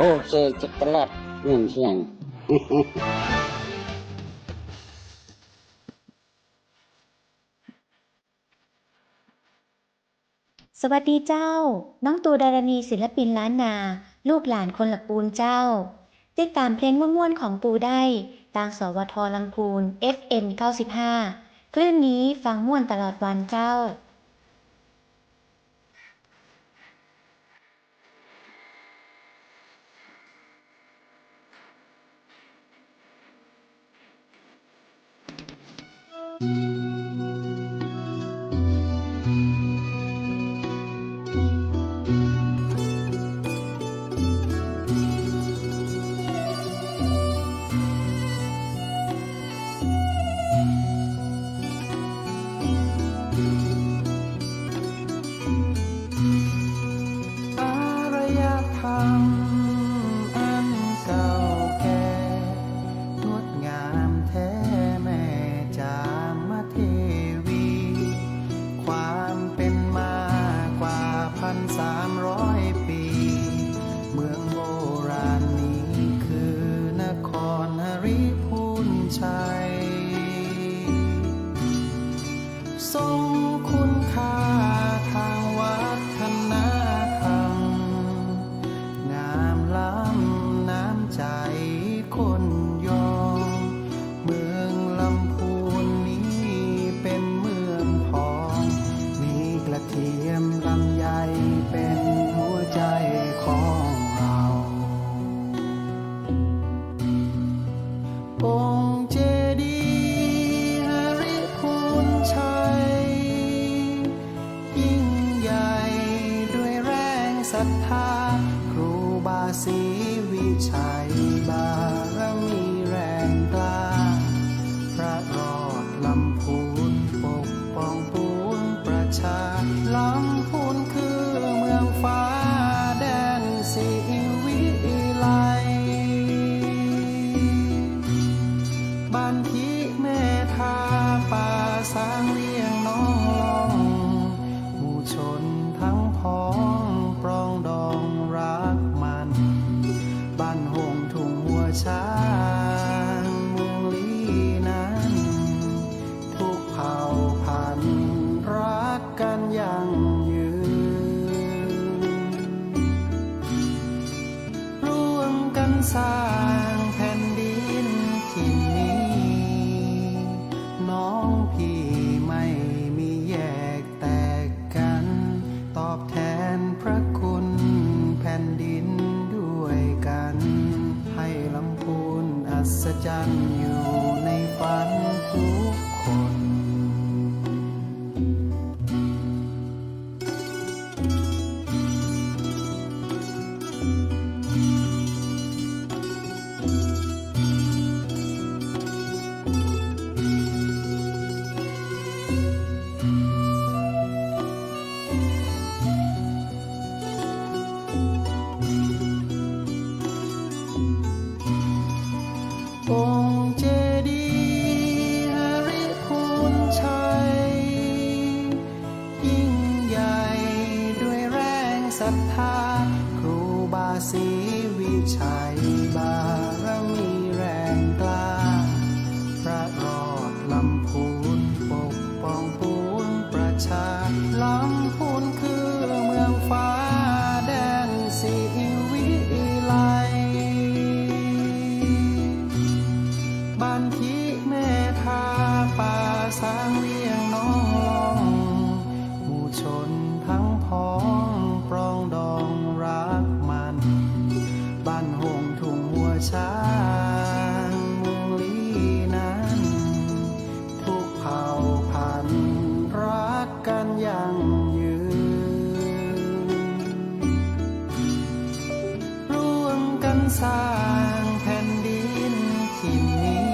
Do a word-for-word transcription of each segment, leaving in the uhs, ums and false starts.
โอเค จะตลอดเงินเสียง สวัสดีเจ้า น้องตู่ดารณี ศิลปินล้านนา ลูกหลานคนละปูนเจ้า ติดต๋ามเพลงม่วนๆ ของตู่ได้ ตาง สวท ลำพูน เอฟเอ็ม เก้าสิบห้า คลื่นนี้ฟังม่วนตลอดวันเจ้า อารยธรรมอันเก่าแก่ งดงามแท้แม่จามเทวี ความเป็นมากว่าพันสามร้อยปี เมืองโบราณนี้คือนครหริภุญชัย ทรงคุณค่าทางวัฒนธรรม งามล้ำน้ำใจ๋คนยอง เมืองลำพูนนี้เป๋นเมืองทอง มีกระเทียมลำไยเป๋นหัวใจ๋ของเฮา องค์เจดีย์หริภุญชัย ยิ่งใหญ่ด้วยแรงศรัทธา ครูบาศรีวิชัย บารมีแรงกล้า พระรอดลำพูน ปกป้องปวงประชา ลำพูนคือเมืองฟ้า แดนศรีวิไล บ้านทิแม่ทา ป่าซางเวียงหนองล่อง หมู่ชนทั้งพ้อง ปรองดองรักมัน บ้านหงส์ทุ่งหัวช้าง เมืองลี้นั้น ทุกเผ่าพันธุ์รักกันยั่งยืน ร่วมกันสร้างแผ่นดินถิ่นนี้ น้องพี่ไม่มีแยกแตกกัน ตอบแทนพระคุณแผ่นดินด้วยกัน ให้ลำพูนอัศจรรย์อยู่ในฝันทุกคน องค์เจดีย์หริภุญชัย ยิ่งใหญ่ด้วยแรงศรัทธา ครูบาศรีวิชัย บารมีแรงกล้า พระรอดลำพูน ปกป้องปวงประชา ลำพูนคือเมืองฟ้า แดนศรีวิไล บ้านทิแม่ทา ป่าซางเวียงหนองล่อง หมู่ชนทั้งพ้อง ปรองดองรักมัน บ้านหงส์ทุ่งหัวช้าง เมืองลี้นั้น ทุกเผ่าพันธุ์รักกันยั่งยืน ร่วมกันสร้างแผ่นดินถิ่นนี้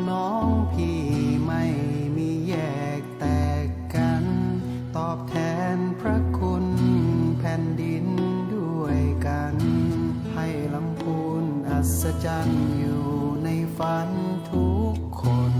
น้องพี่ไม่มีแยกแตกกัน ตอบแทนพระคุณแผ่นดินด้วยกัน ให้ลำพูนอัศจรรย์อยู่ในฝันทุกคน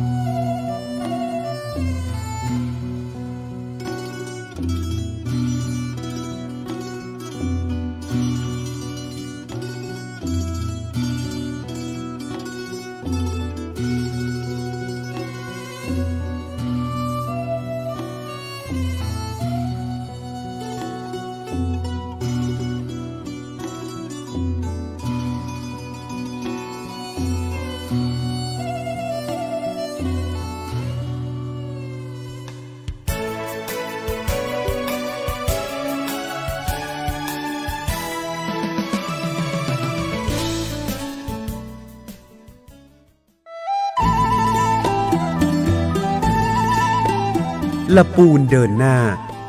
ละปูนเดินหน้า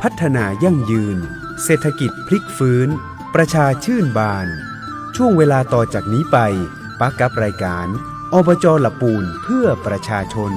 พัฒนายั่งยืน เศรษฐกิจพลิกฟื้น ประชาชื่นบาน ช่วงเวลาต่อจากนี้ไป ปะกับรายการ อบจ ละปูน เพื่อประชาชน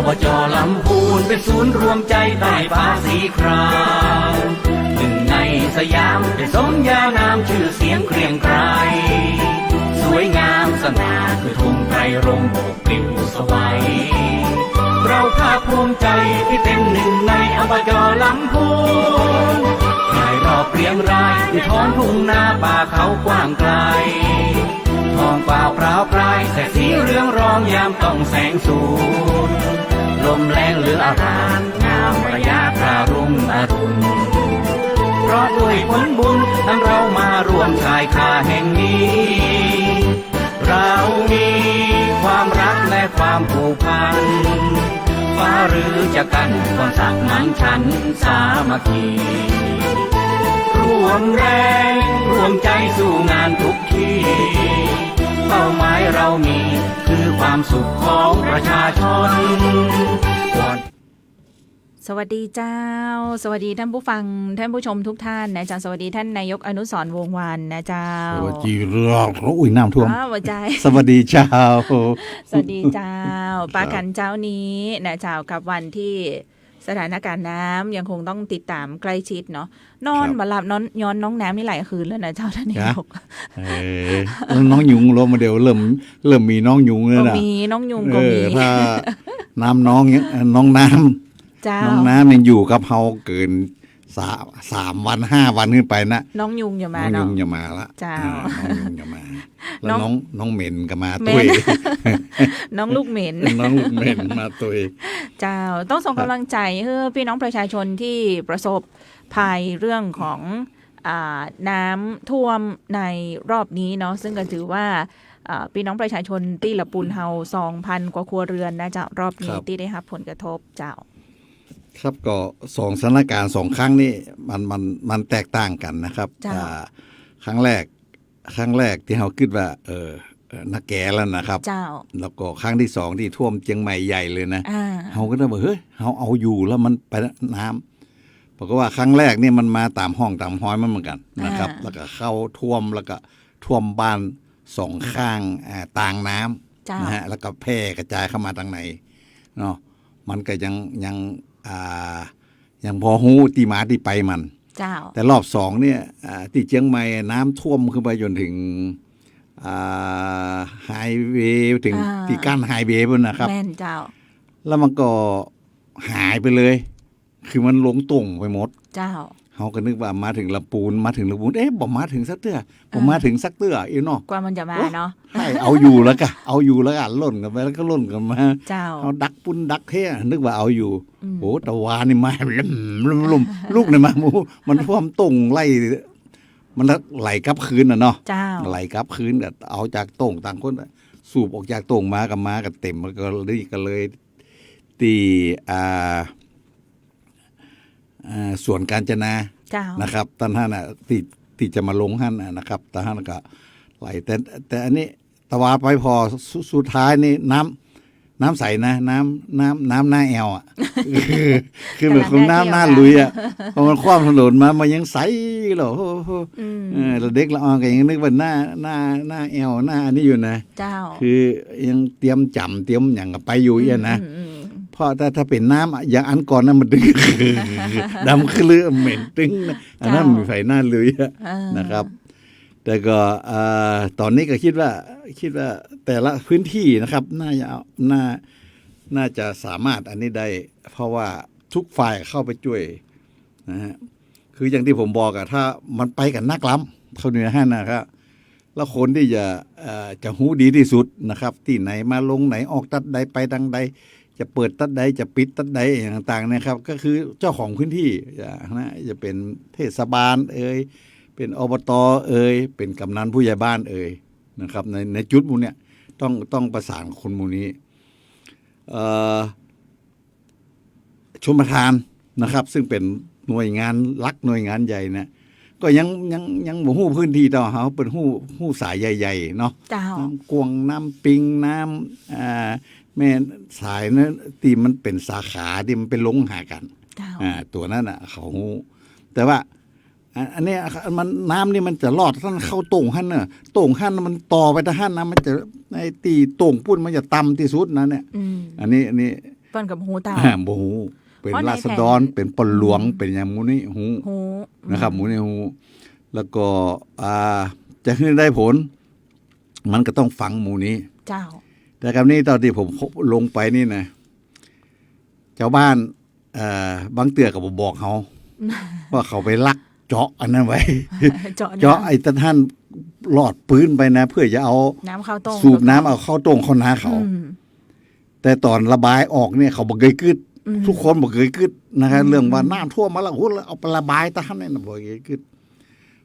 อบจ ลำพูน เป๋นศูนย์รวมใจ๋ใต้ฟ้าสีคราม หนึ่งในสยาม เป๋นสมญานาม จื้อเสียงเกรียงไกร สวยงามสง่า คือธงไตรรงค์ โบกปลิวสวัย เราภาคภูมิใจ๋ ตี้เป๋นหนึ่งใน อบจ ลำพูน รายรอบเรียงราย คือท้องทุ่งนาป่าเขากว้างไกล ท้องฟ้าพราวพราย แสงสีเรืองรอง ยามต้องแสงสูน ลมแล้งเหลืองอาราม งามระยะพระรุ่งอรุณ เพราะด้วยผลบุญ อันเรามาร่วมชายคาแห่งนี้ เรามีความรักและความผูกพัน ฟ้าหรือจะกั้น ความสมัครฉันท์สามัคคี ร่วมแรงร่วมใจ๋ สู้งานทุกที่ เป้าหมายเรามี คือความสุขของประชาชน สวัสดีเจ้า สวัสดีท่านผู้ฟัง ท่านผู้ชมทุกท่านนะเจ้า สวัสดีท่านนายกอนุสรณ์ วงศ์วรรณนะเจ้า สวัสดีครับ โอ้ย น้ำท่วม อ้าว หัวใจ สวัสดีเจ้า สวัสดีเจ้า ครับ ปะกั๋นเจ๊านี้นะเจ้า กับวันตี้สถานการณ์น้ำยังคงต้องติดตามใกล้ชิดเนาะ นอน ครับ บ่หลับ นอน ย้อนน้องน้ำนี่หลายคืนแล้วนะเจ้า ท่านนายก เออ แล้วน้องยุงลงมาเดี๋ยวเริ่ม เริ่มมีน้องยุงแล้วนะ เออ มีน้องยุงก็มี เออ ถ้าน้ำน้องเนี่ย เอ่อ น้องน้ำ เจ้า น้องน้ำยังอยู่กับเฮาเกินสา- สามวันห้าวันขึ้นไปนะ น้องยุงจะมา น้องยุง เนาะ จะมาละ เจ้า อ่า น้องยุงจะมา แล้วน้อง น้อง น้องเหม็นก็มา เหม็น ตุ้ย น้องลูกเหม็น น้องลูกเหม็นมาตุ้ย เจ้า ต้องส่งกำลังใจ๋หื้อพี่น้องประชาชนตี้ประสบภัยเรื่องของ อ่า น้ำท่วมในรอบนี้เนาะ ซึ่งก็ถือว่า อ่า พี่น้องประชาชนตี้ละปูนเฮา สองพันกว่าครัวเรือนนะเจ้า รอบนี้ ครับ ตี้ได้ฮับผลกระทบเจ้า ครับ ก็สองสถานการณ์สองครั้งนี่มัน มัน มันแตกต่างกั๋นนะครับ เจ้า อ่า ครั้งแรก ครั้งแรกตี้เฮากึ๊ดว่า เออ เอ่อ นาแกแล้วนะครับ เจ้า แล้วก็ครั้งตี้สองตี้ท่วมเจียงใหม่ใหญ่เลยนะ อ่า เฮาก็ได้ว่า เฮ้ย เฮาเอาอยู่แล้ว มันไปน้ำ ปรากฏว่าครั้งแรกนี่มันมาต๋ามฮ่องต๋ามฮอยมันเหมือนกั๋นนะครับ อ่า แล้วก็เข้าท่วม แล้วก็ท่วมบ้านสองข้าง อ่า ตางน้ำ เจ้า นะฮะ แล้วก็แพร่กระจายเข้ามาตางในเนาะ มันก็ยัง ยัง อ่า ยังพอฮู้ตี้มาตี้ไปมัน เจ้า แต่รอบสองเนี่ย อ่า ตี้เจียงใหม่น้ำท่วมขึ้นไปจ๋นถึง อ่า ไฮเวย์ ถึง อ่า ตี้กั้นไฮเวย์ปู๊นนะครับ แม่นเจ้า แล้วมันก็หายไปเลย คือมันลงโต่งไปหมด เจ้า เฮาก็นึกว่ามาเถิงละปูน มาเถิงละปูน เอ๊ะ บ่มาเถิงสักเตื้อ บ่มาเถิงสักเตื้อ เออ อีเนาะ กว่ามันจะมาเนาะ โอ้ ใช่ เอาอยู่แล้วกะ เอาอยู่แล้วกะ ล่นกั๋นไปแล้วก็ล่นกั๋นมา เจ้า เฮาดักปู๊นดักเฮ้ นึกว่าเอาอยู่ อืม โอ้ ตะวานี่มา ลุ่ม ลุ่ม ลุ่ม ลูกนี่มา โอ้ มันท่วมโต่งไหล มันไหลกลับคืนน่ะเนาะ เจ้า ไหลกลับคืนก็เอาจากโต่งตางคนน่ะ สูบออกจากโต่งมาก็มาก็เต็ม มันก็เลย ก็เลยตี้ อ่า อ่า สวนกาญจนา เจ้า นะครับ ต้านหั้นน่ะ ตี้ ตี้จะมาลงหั้นน่ะนะครับ ต้านหั้นก็ไหล แต่ แต่อันนี้ตะวาไปผ่อ สุ- สุดท้ายนี่น้ำ น้ำใสนะ น้ำ น้ำ น้ำหน้าแอ่วอะ คือ คือเหมือนของน้ำหน้าลุยอะ กำลังหน้าแอ่วนะ พอมันข้ามถนนมา มันยังใสเหรอ โอ้โห อืม เออ แล้วเด็กละอ่อนก็ยังนึกว่าหน้า หน้า หน้าแอ่ว หน้าอันนี้อยู่นะ เจ้า คือยังเตรียมจ๋ำเตรียมหยังก็ไปอยู่เอี้ยนะ อืม อืม อืม เพราะถ้า ถ้าเป๋นน้ำอะ อย่างอันก่อนนะ มันตึง ดำคลึเหม็นตึงนะ อันนั้น เจ้า มันใสหน้าลุยอะ อ่า นะครับ แต่ก็ เอ่อ ต๋อนนี้ก็กึ๊ดว่า กึ๊ดว่าแต่ละพื้นตี้นะครับ น่าจะเอา น่า น่าจะสามารถอันนี้ได้ เพราะว่าทุกฝ่ายเข้าไปจ้วยนะฮะ คืออย่างตี้ผมบอกอะ ถ้ามันไปกั๋นนักล้ำ เข้าเหนือหั้นนะครับ แล้วคนตี้จะ เอ่อ จะฮู้ดีตี้สุดนะครับ ตี้ไหนมาลงไหนออกตั๊ดใด ไปตางใด จะเปิดตั๊ดใด จะปิดตั๊ดใด อย่างต่างๆ เนี่ยครับ ก็คือเจ้าของพื้นตี้ จะนะ จะเป๋นเทศบาลเอย เป็น อบต เอย เป็นกำนันผู้ใหญ่บ้านเอยนะครับ ใน ในจุดหมู่เนี่ย ต้อง ต้องประสานคนหมู่นี้ เอ่อ ชลประทานนะครับ ซึ่งเป็นหน่วยงานหลัก หน่วยงานใหญ่เนี่ย ก็ยัง ยัง ยังบ่ฮู้พื้นที่เต้าเฮา เปิ้นฮู้ ฮู้สายใหญ่ๆ เนาะ เจ้า น้ำกวง น้ำปิง น้ำ อ่า แม่สายนั้น ตี้มันเป๋นสาขา ตี้มันไปลงหากั๋น เจ้า อ่า ตั๋วนั้นน่ะ เขาฮู้ แต่ว่า อ่ะ อันเนี้ย มัน น้ำนี่มันจะลอดตังเข้าโต่งหั้นเน่อ โต่งหั้นมันต่อไปตางหั้นนะ มันจะ ไอ้ตี้โต่งปู๊นมันจะต่ำตี้สุดนะเนี่ย อืม อันนี้ อันนี้ เปิ้นก็บ่ฮู้เต้า อ่า บ่ฮู้ เป๋นราษฎร เป๋นป้อหลวง อืม เป๋นหยังหมู่นี้ฮู้ ฮู้ นะครับ อืม หมู่นี้ฮู้ แล้วก็ อ่า จะหื้อได้ผล มันก็ต้องฟังหมู่นี้ เจ้า แต่กำนี้ต๋อนตี้ผมลงไปนี่นะ จาวบ้าน เอ่อ บางเตื้อก็บ่บอกเฮา ว่าเขาไปลักเจาะอันนั้นไว้ เจาะน้ำ เจาะไอ้ตางหั้นลอดปื๊นไปนะ เปื้อจะเอา น้ำเข้าโต่ง สูบน้ำเอาเข้าโต่งเข้านาเขา อืม แต่ต๋อนระบายออกเนี่ย เขาบ่เกยกึ๊ด อืม ทุกคนบ่เกยกึ๊ดนะครับ อืม เรื่องว่าน้ำท่วมมาแล้ว โอ้โห เอาไประบายตางหั้นเนี่ยนะ บ่เกยกึ๊ด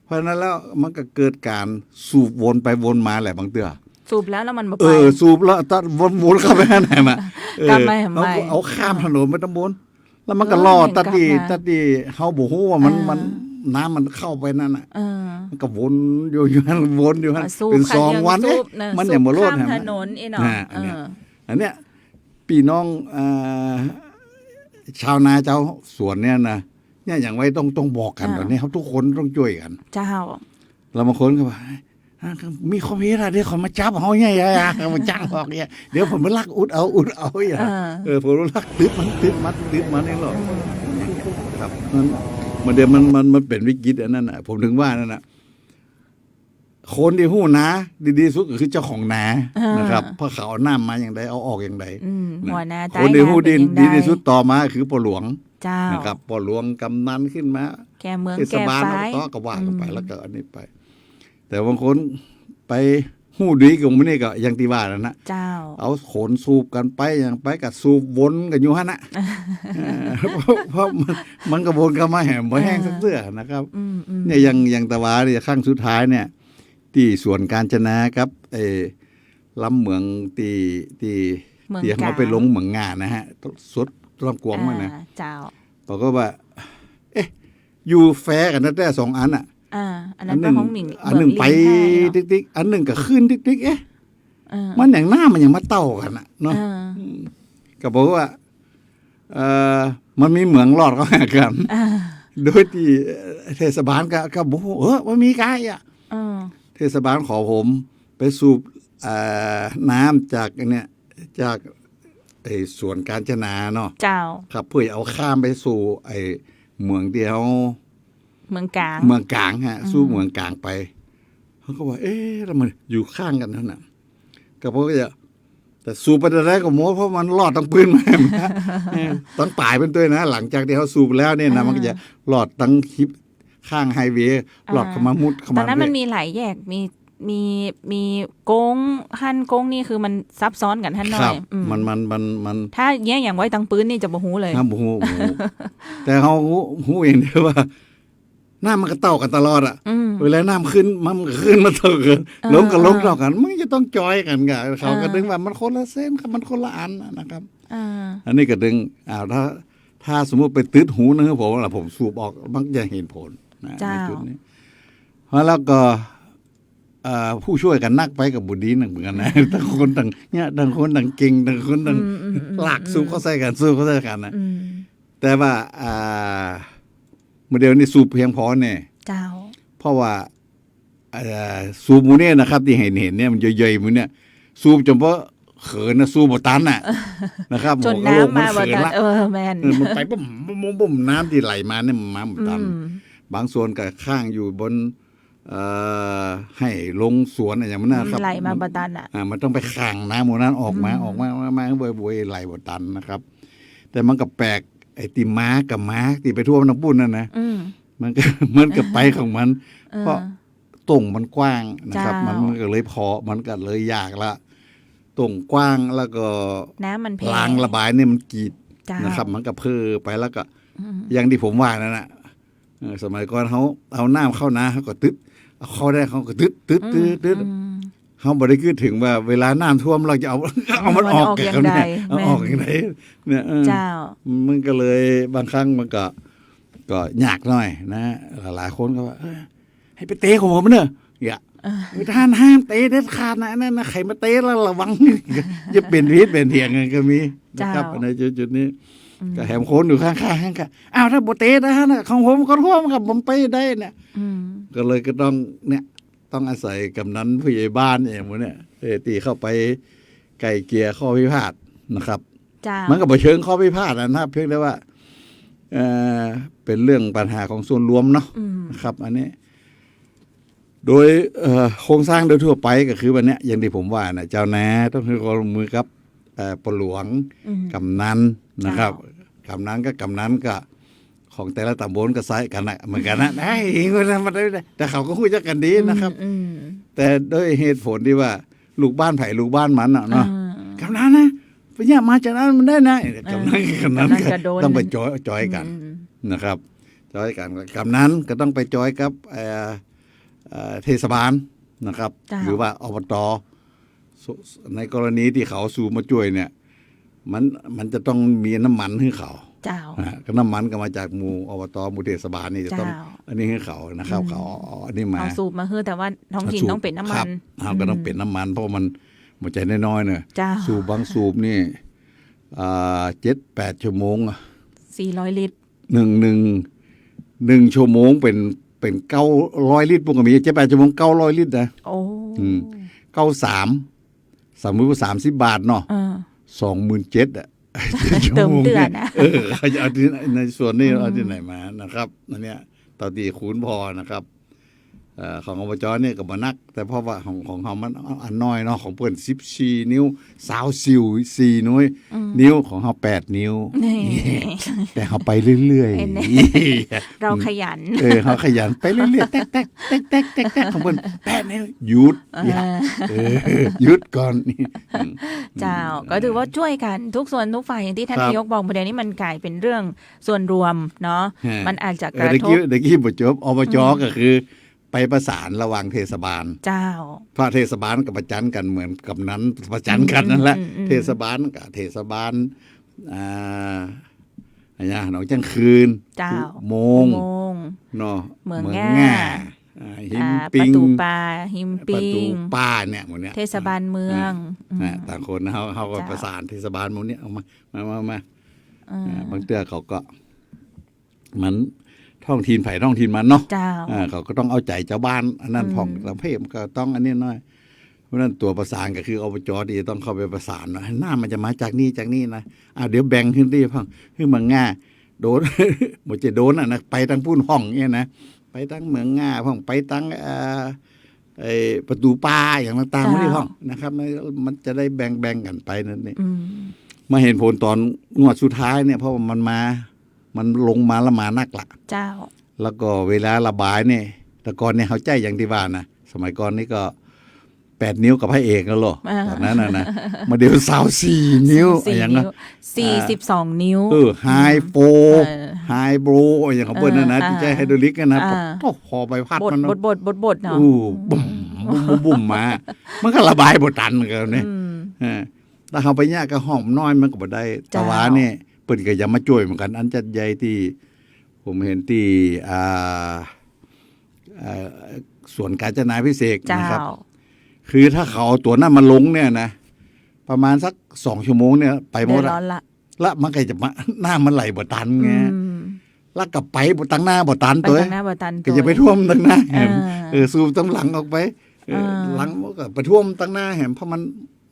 เพราะฉะนั้นแล้วมันก็เกิดก๋านสูบวนไปวนมาแหละบางเตื้อ สูบแล้ว แล้วมันบ่ไป เออ สูบแล้วตัดวนๆ เข้าไปหั้นน่ะ เออ กลับมาใหม่ เอา เอาข้ามถนนไปตางบน แล้วมันก็ลอด กลับมา ตัดตี้ ตัดตี้เฮาบ่ฮู้ว่ามัน เออ มัน น้ำมันเข้าไปนั่นน่ะ เออ มันก็วนอยู่ อยู่หั้น วนอยู่หั้น อ่ะ สูบ เป๋นสองวัน สูบ เอ๊ะ เน่อ มันยังบ่ลด สูบข้าม หั้น ถนนอีกเนาะ อ่า อันเนี้ย เออ อันเนี้ย ปี้น้อง เอ่อ ชาวนาชาวสวนเนี่ยนะ เนี่ยอย่างไว้ต้อง ต้องบอกกั๋น อ่า ต๋อนนี้เฮาทุกคนต้องจ้วยกั๋น เจ้า แล้วบางคนก็ว่า อ่ะ มีความผิดอะ เดี๋ยวเขามาจับเฮาเนี่ย อย่า อย่า เขามาจับออกเนี่ย เดี๋ยวผมไปลักอุดเอา อุดเอาเนี่ย เออ เออ ผมลักตึ๊บมัน ตึ๊บมัน ตึ๊บมันเองหรอก อืม ครับ มัน มันเดี๋ยวมัน มัน มันเป๋นวิกฤตอันนั้นน่ะ ผมถึงว่านั่นน่ะ คนตี้ฮู้นาดีๆ สุดก็คือเจ้าของนา อ่า นะครับ เพราะเขาเอาน้ำมาอย่างใด เอาออกอย่างใด อืม นะ หัวนา คนตี้ฮู้ดี ใต้นาเป๋นอย่างใด ดีที่สุดต่อมาคือป้อหลวง เจ้า นะครับ ป้อหลวง กำนันขึ้นมา แก่เมือง เทศบาล แก่ฝาย แล้วก็ว่ากั๋นไป อืม แล้วก็อันนี้ไป แต่บางคนไปฮู้ดีกว่าหมู่นี้ก็อย่างตี้ว่านั่นน่ะ เจ้า เอาขนสูบกั๋นไป อย่างไปก็สูบวนกั๋นอยู่หั้นน่ะ เออ เพราะ เพราะมัน มันก็วนเข้ามาแหมบ่แห้ง เออ สักเตื้อนะครับ อืม อืม เนี่ยอย่าง อย่างตะวาเนี่ย ครั้งสุดท้ายเนี่ย ตี้สวนกาญจนากับ เอ่อ ลำเหมืองตี้ ตี้ เมืองก๋าง ตี้เฮาไปลงเหมืองง่านะฮะ สุดลำกวงมันนะ อ่า เจ้า ปรากฏว่า เอ๊ะ อยู่แฟร์กั๋นแต๊ๆ สองอันน่ะ อ่า อันนั้น อันนึ่ง เปิ้นฮ้องเหมือง อันนึ่ง เหมืองลิงแท้เนาะ ไปติ๊กๆ อันนึ่งก็ขึ้นติ๊กๆ เอ๊ะ เออ มันอย่างน้ำมันยังมาเต้ากั๋นน่ะเนาะ เออ อืม ก็บอกว่า เอ่อ มันมีเหมืองลอดเข้าหากั๋น อ่า โดยตี้ เอ่อ เทศบาลก็ ก็บ่ฮู้ เออ มันมีกายอะ เออ เทศบาลขอผมไปสูบ เอ่อ น้ำจากไอ้เนี่ย จากไอ้สวนกาญจนาเนาะ เจ้า ครับ เปื้อเอาข้ามไปสู่ไอ้เหมืองตี้เฮา เหมืองก๋าง เหมืองก๋างฮะ อืม สู่เหมืองก๋างไป เขาก็ว่า เอ๊ะ แล้วมันอยู่ข้างกั๋นหั้นน่ะ ก็เพราะก็จะ แต่สูบไปได้ก็หมด เพราะมันลอดตังปื้นมา เออ ตังป๋ายเปิ้นตวยนะ หลังจากตี้เฮาสูบแล้วเนี่ยนะ อ่า มันก็จะลอดตังคลิปข้างไฮเวย์ อ่า ลอดเข้ามา มุดเข้ามา ตอนนั้นมัน เรื่อย มีหลายแยก มี มี มีโก๊งหั้นโก๊งนี่ คือมันซับซ้อนกั๋นหั้นหน้อย ครับ อืม มัน มัน มัน มัน ถ้าแยกอย่างไว้ตังปื๊นนี่จะบ่ฮู้เลย ครับ บ่ฮู้ บ่ฮู้ แต่เฮาฮู้ ฮู้อย่างเดียวว่า น้ำมันก็เต้ากั๋นตลอดอะ อืม เวลาน้ำขึ้น มันก็ขึ้นมาเต้ากั๋น เออ ลงก็ลง เออ เต้ากั๋น มันจะต้องจอยกั๋นกะ เขาก็ เออ ดึงว่ามันคนละเส้นครับ มันคนละอันน่ะนะครับ อ่า อันนี้ก็ดึง อ่า ถ้า ถ้าสมมุติไปตึ๊ดหูนึง ผมว่าผมสูบออก มันจะเห็นผลนะ เจ้า ในจุดนี้ แล้วก็ เอ่อ ผู้ช่วยกั๋นนักไปก็บ่ดีนักเหมือนกั๋นนะ ต่างคนต่างเนี่ย ต่างคนต่างเก่ง ต่างคนต่าง อืม อืม อืม ลากสูบเข้าใส่กั๋น สูบเข้าใส่กั๋นนะ อืม แต่ว่า อ่า เมื่อเดี๋ยวนี้สูบเพียงพอเนี่ย เจ้า เพราะว่า เอ่อ สูบหมู่เนี่ยนะครับ ตี้เห็น เห็นเนี่ย มันเยอะๆ หมู่เนี่ย สูบจ๋นเพราะเขินนะ สูบบ่ตันน่ะ นะครับ จนน้ำมาบ่ตัน หัวกะโหลกมันเขินละ เออ แม่น เออ มันไปบุ้มบุ้มบุ้มบุ้ม น้ำตี้ไหลมาเนี่ยมันมาบ่ตัน อืม บางส่วนก็ค้างอยู่บน เอ่อ ไฮ่ลงสวนอะหยังมันนะครับ มันไหลมาบ่ตันอะ อ่า มันต้องไปขังน้ำหมู่นั้นออกมา อืม ออกมา มา มา บ่อยๆ ไหลบ่ตันนะครับ แต่มันก็แปลก ไอ้ตี้ม้ากับม้าตี้ไปท่วมตังปุ้นนั่นนะ อืม มันก็ มันก็ไปของมัน เออ เพราะโต่งมันกว้างนะครับ เจ้า มัน มันก็เลยพอ มันก็เลยยากละ โต่งกว้างแล้วก็ น้ำมันแผ่ รางระบายเนี่ยมันกีด เจ้า นะครับ มันก็เพ้อไปแล้วก็ อืม อย่างตี้ผมว่านั่นน่ะ อ สมัยก่อนเฮาเอาน้ำเข้านา เฮาก็ตึ๊ด เอาเข้าได้ เฮาก็ตึ๊ด ตึ๊ด อืม ตึ๊ด ตึ๊ด อืม เฮาบ่ได้กึ๊ดเถิงว่าเวลาน้ำท่วมเฮาจะเอา เอามันออก เอามันออก จาก อย่างใด เฮาเนี่ย เอาออกอย่างใด แม่น เนี่ย เออ เจ้า มันก็เลยบางครั้งมันก็ ก็ยากหน่อยนะ หลายๆ คนก็ว่า เออ หื้อไปเตะของผมเน่อ อย่า เออ ไปต้านห้ามเตะเด็ดขาดนะ อันนั้นนะ ใผมาเตะแล้วระวัง จะเป๋นผิดเป๋นเถียงกันก็มีนะครับ เจ้า ในจุดๆ นี้ อืม ก็แหมคนอยู่ข้างๆ ข้างๆ อ้าว ถ้าบ่เตะนะฮะ ของผมก็ท่วมครับ ผมไปได้เนี่ย อืม ก็เลยก็ต้อง เนี่ย ต้องอาศัยกำนันผู้ใหญ่บ้านเองหมู่เนี่ย เออ ตี้เข้าไปไกล่เกลี่ยข้อพิพาทนะครับ เจ้า มันก็บ่เชิงข้อพิพาทนะครับ เพียงแต่ว่า เอ่อ เป๋นเรื่องปัญหาของส่วนรวมเนาะ อืม นะครับ อันนี้ โดย เอ่อ โครงสร้างโดยทั่วไปก็คือวันเนี้ย อย่างตี้ผมว่าน่ะ เจ้านาต้องหื้อความร่วมมือกับ เอ่อ ป้อหลวง อืม กำนันนะครับ เจ้า กำนันก็กำนันก็ ของแต่ละต๋ำบลก็ใซ้กันน่ะ เหมือนกั๋นนะ ได้ แต่เขาก็ฮู้จักกั๋นดีนะครับ อืม อืม แต่ด้วยเหตุผลตี้ว่าลูกบ้านใผลูกบ้านมันน่ะเนาะ อ่า กำนันนะ ไปเยียะมาจากนั้นมันได้นะ อ่า กำนัน กำนัน กำนันก็ ก็โดน ต้องไปจอย จอยกั๋น อืม นะครับ จอยกั๋น กำนันก็ต้องไปจอยกับ เอ่อ เอ่อ เทศบาลนะครับ เจ้า หรือว่า อบต. ในกรณีตี้เขาสูบมาจ้วยเนี่ย มัน มันจะต้องมีน้ำมันหื้อเขา เจ้า อ่า ก็น้ำมันก็มาจากหมู่ อบต. หมู่เทศบาลนี่จะต้อง เจ้า อันนี้หื้อเขานะครับ อืม เขาเอาอันนี้มา เอาสูบมาหื้อ แต่ว่าท้องถิ่น เอาสูบ ต้องเป๋นน้ำมัน ครับ เอาก็ต้อง อืม เป๋นน้ำมัน เพราะมัน บ่ใจ้น้อยๆ เนี่ย เจ้า สูบบางสูบนี่ อ่า เจ็ดแปดชั่วโมงอะ สี่ร้อยลิตร หนึ่ง หนึ่ง หนึ่งชั่วโมงเป๋น เป๋นเก้าร้อยลิตร ปุ้นก็มี เจ็ดแปดชั่วโมง เก้าร้อยลิตรนะ โอ้ อืม เก้าสาม สมมุติว่าสามสิบบาทเนาะ อ่า สองหมื่นเจ็ดอะ เติมเตื้อนะ ชั่วโมงเนี่ย เออ เขาจะเอาตี้ ในส่วนนี้ อืม เอาตี้ไหนมานะครับ อันเนี้ย เต้าตี้คูณผ่อนะครับ เอ่อ ของ อบจ. เนี่ยก็บ่นัก แต่เพราะว่าของ ของเฮามันอันน้อยเนาะ ของเปิ้นสิบสี่นิ้ว ซาวสี่ สี่นิ้ว อืม นิ้ว ของเฮาแปดนิ้ว นี่ แต่เฮาไปเรื่อยๆ เห็นไหม เราขยัน เออ เฮาขยันไปเรื่อยๆ แต๊กๆ แต๊กๆ แต๊กๆ ของเปิ้นแปดนิ้ว หยุด อ่า อย่า เออ หยุดก่อน เจ้า อืม ก็ถือว่าจ้วยกั๋นทุกส่วนทุกฝ่าย อย่างตี้ท่าน ครับ นายกบอก บ่าเดี่ยวนี้มันก๋ายเป๋นเรื่องส่วนรวมเนาะ ฮะ มันอาจจะ เออ กระทบ ตะกี้ ตะกี้บ่จบ อบจ. อืม ก็คือ ไปประสานระหว่างเทศบาล เจ้า เพราะเทศบาลก็ประจันกั๋นเหมือนกำนันประจันกั๋นนั่นแหละ อืม อืม อืม เทศบาลกับเทศบาล อ่า อะไรนะ หนองเจ้งคืน เจ้า อุโมงค์ อุโมงค์ เนาะ เหมือง เหมือง ง่า ง่า อ่า หิม อ่า ปิง ประตู๋ปลา หิมปิง ประตู๋ปลาเนี่ย หมู่เนี่ย เทศบาลเมือง อ่า อืม อ่า ต่างคนเฮา เฮาก็ เจ้า ประสานเทศบาลหมู่เนี่ย เอามา มา มา มา อ่า อ่า บางเตื้อเขาก็ มันท้องถิ่นใผท้องถิ่นมันเนาะ เจ้า อ่า เขาก็ต้องเอาใจ๋จาวบ้าน อันนั้น อืม พ่อง ประเภทมันก็ต้องอันนี้หน่อย เพราะฉะนั้นตั๋วประสานก็คือ อบจ. ตี้จะต้องเข้าไปประสานว่า น้ำมันจะมาจากนี่ จากนี่นะ อ่า เดี๋ยวแบ่งหื้อตี้พ่อง หื้อเหมืองง่า โดน บ่ใจ้โดนอะนะ ไปตางปุ้นพ่องเนี่ยนะ ไปตางเหมืองง่าพ่อง ไปตาง เอ่อ ไอ้ประตู๋ปลาอย่างต่างๆ เจ้า พวกนี้พ่องนะครับ มัน มันจะได้แบ่งๆ กั๋นไปนั่นนี่ อืม มาเห็นผลต๋อนงวดสุดท้ายเนี่ย เพราะว่ามันมา มันลงมาแล้วมานักละ เจ้า แล้วก็เวลาระบายเนี่ย แต่ก่อนเนี่ยเข้าใจ๋อย่างตี้ว่านะ สมัยก่อนนี่ก็แปดนิ้วกับพระเอกแล้วเหรอ อ่า ต๋อนนั้นน่ะนะ มาเดี๋ยวซาวสี่นิ้ว ซาวสี่ อะหยังนะ นิ้ว สี่สิบสอง อ่า นิ้ว เออ ไฮโฟร์ เออ ไฮโบร อะหยังของเปิ้นนั่นนะ อ่า ตี้ใจ๊ไฮดรอลิกนั่นนะ อ่า โอ้โห ใบพัดมันนะ บด บด บด บด เนาะ อู้ บุ้ม บุ้ม บุ้ม บุ้มมา มันก็ระบายบ่ตันเหมือนกั๋นเนี่ย อืม เออ ถ้าเฮาไปเยียะกับห้องน้อยมันก็บ่ได้ เจ้า แต่ว่าเนี่ย เปิ้นก็ยังมาจ้วยเหมือนกั๋น อันจัดใหญ่ตี้ ผมเห็นตี้ อ่า เอ่อ สวนกาญจนาภิเษกนะครับ เจ้า คือถ้าเขาเอาตั๋วนั้นมาลงเนี่ยนะ ประมาณสักสองชั่วโมงเนี่ย ไปหมดละ เดือดร้อนละ ละมันก็จะมา น้ำมันไหลบ่ตันไง อืม ละก็ไปบ่ตังหน้าบ่ตัน ไป ตั๋ว ตังหน้าบ่ตัน ตั๋ว ก็จะไปท่วมตังหน้าแหม เออ เออ สูบตางหลังออกไป เออ เออ หลังมันก็ไปท่วมตังหน้าแหม เพราะมัน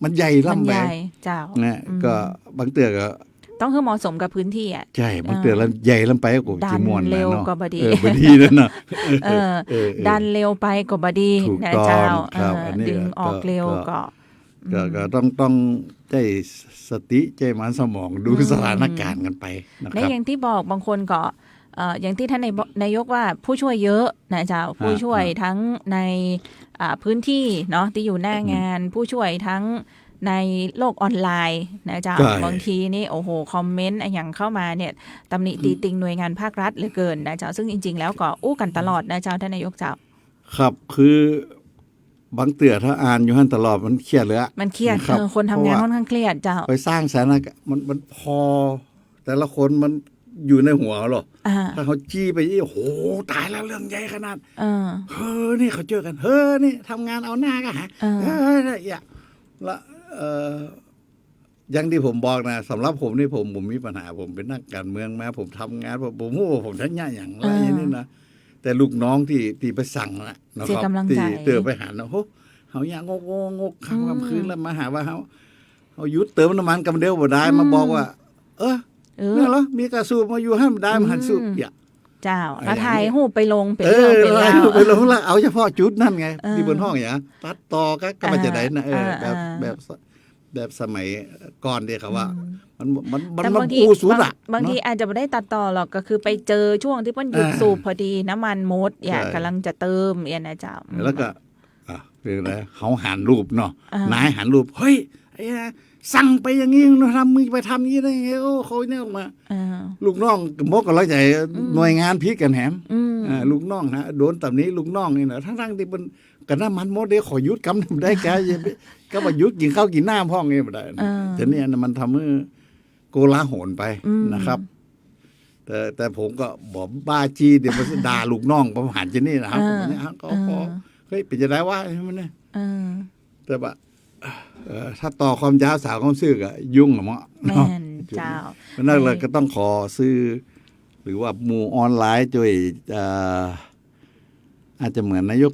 มันใหญ่ล้ำไป มันใหญ่ เจ้า นะ อืม ก็บางเตื้อก็ ต้องหื้อเหมาะสมกับพื้นที่อะ ใจ้ บางเตื้อ เออ แล้วใหญ่ล้ำไปก็ ดัน จะม่วน เร็ว เนาะ ก็บ่ดี เออ บ่ดีแล้วเนาะ เออ เออ เออ ดันเร็วไปก็บ่ดี ถูก นะ ต้อง เจ้า ครับ เออ อันนี้ ดึงออก ก็ เร็ว ก็ ก็ ก็ อืม ก็ต้อง ต้องใจ๊สติ ใจ๊หมันสมอง ดู อืม สถานการณ์กั๋นไปนะครับ และอย่างตี้บอก บางคนก็ เอ่อ อย่างตี้ท่านนายบ- นายกว่าผู้จ้วยเยอะนะเจ้า ฮะ ผู้จ้วย ฮะ ทั้งใน อ่า พื้นตี้เนาะ ตี้อยู่หน้างาน อืม ผู้จ้วยทั้ง ในโลกออนไลน์นะเจ้า ใช่ บางทีนี่ โอ้โห คอมเมนต์อะหยังเข้ามาเนี่ย ตำหนิ อืม ติติงหน่วยงานภาครัฐเหลือเกินนะเจ้า ซึ่งจริงๆ แล้วก็อู้กั๋นตลอดนะเจ้า ท่านนายกเจ้า ครับ คือบางเตื้อถ้าอ่านอยู่หั้นตลอดมันเครียดเลยอะ มันเครียด นะครับ เออ คนทำงาน เพราะว่า ค่อนข้างเครียดเจ้า ไปสร้างสถานการณ์ มัน มันผ่อ แต่ละคนมันอยู่ในหัวเหรอ อ่า ถ้าเขาจี้ไป โอ้โห ต๋ายแล้ว เรื่องใหญ่ขนาด เออ เฮ้อ นี่เขาเจอกั๋น เฮ้อ นี่ทำงานเอาหน้ากั๋น เออ เฮ้อ เนี่ย ละ เอ่อ อย่างตี้ผมบอกนะ สำหรับผมนี่ ผม ผมมีปัญหา ผมเป๋นนักก๋านเมืองมา ผมทำงาน ผม ผมฮู้ว่าผมจะเยียะหยังละ อ่า อย่างนี้นะ แต่ลูกน้องตี้ ตี้ไปสั่งน่ะนะครับ เสียก๋ำลังใจ๋ ตี้เตื้อไปหันนะ โห เฮาเยียะงกๆๆ ค่ำ อืม ค่ำคืนแล้วมาหาว่าเฮา เฮาหยุดเติมน้ำมันกำเดียวบ่ได้ อืม มาบอกว่า เออ เออ เนี่ยเหรอ มีก้าสูบมาอยู่หั้นได้ อืม มาหันสูบ เยียะ เจ้า อะหยัง แล้วถ่ายรูปไปลง เป๋น เออ เรื่องเป๋นราว ถ่ายรูปไปลงแล้ว เอาเฉพาะจุดนั้นไง เออ ตี้เปิ้นฮ้องหยัง ตัดต่อก็ ก็ว่าจะได้นะ เออ เออ แบบ เออ แบบ แบบสมัยก่อนตี้เขาว่า อืม มัน มัน มัน แต่บางที มันอู้สุดอะ บาง บางที เนาะ อาจจะบ่ได้ตัดต่อหรอก ก็คือไปเจอช่วงตี้เปิ้นหยุด อ่า สูบพอดี น้ำมันหมด เยียะ ใช่ ก๋ำลังจะเติม เยียะนะเจ้า อืม แล้วก็ อ่ะ เป๋นไง เขาหันรูปเนาะ อ่า นายหันรูป เฮ้ย ไอ้ห่า สั่งไปอย่างนี้นะ ทำ มึงไปทำอย่างนี้ได้ไง โอ้ เขาเนี่ยออกมา อ่า ลูกน้องหมดก๋ำลังใจ๋ อืม หน่วยงานผิดกั๋นแหม อืม อ่า ลูกน้องนะ โดนตำหนิลูกน้องนี่นะ ทั้งๆ ตี้เปิ้น ก็น้ำมันหมดเด้ ขอหยุดกำนึ่งได้แก อย่าไป ก็ว่าหยุดกิ๋นข้าวกิ๋นน้ำพ่องนี่บ่ได้ เออ ทีนี้อันนั้นมันทำหื้อโกลาหลไป อืม นะครับ แต่ แต่ผมก็บ่บ้าจี้ เดี๋ยวมันด่าลูกน้องผมหันจะนี่นะครับ เออ ผมเนี่ยก็ เออ ขอ เฮ้ย เป๋นจะได้วะ มันเนี่ย เออ แต่ว่า เอ่อ ถ้าต่อความยาวสาวความซื่อก็ยุ่งอะเนาะ แม่นเจ้า เพราะนั้นเราก็ต้องขอสื่อ หรือว่าหมู่ออนไลน์จ้วย เอ่อ อาจจะเหมือนนายก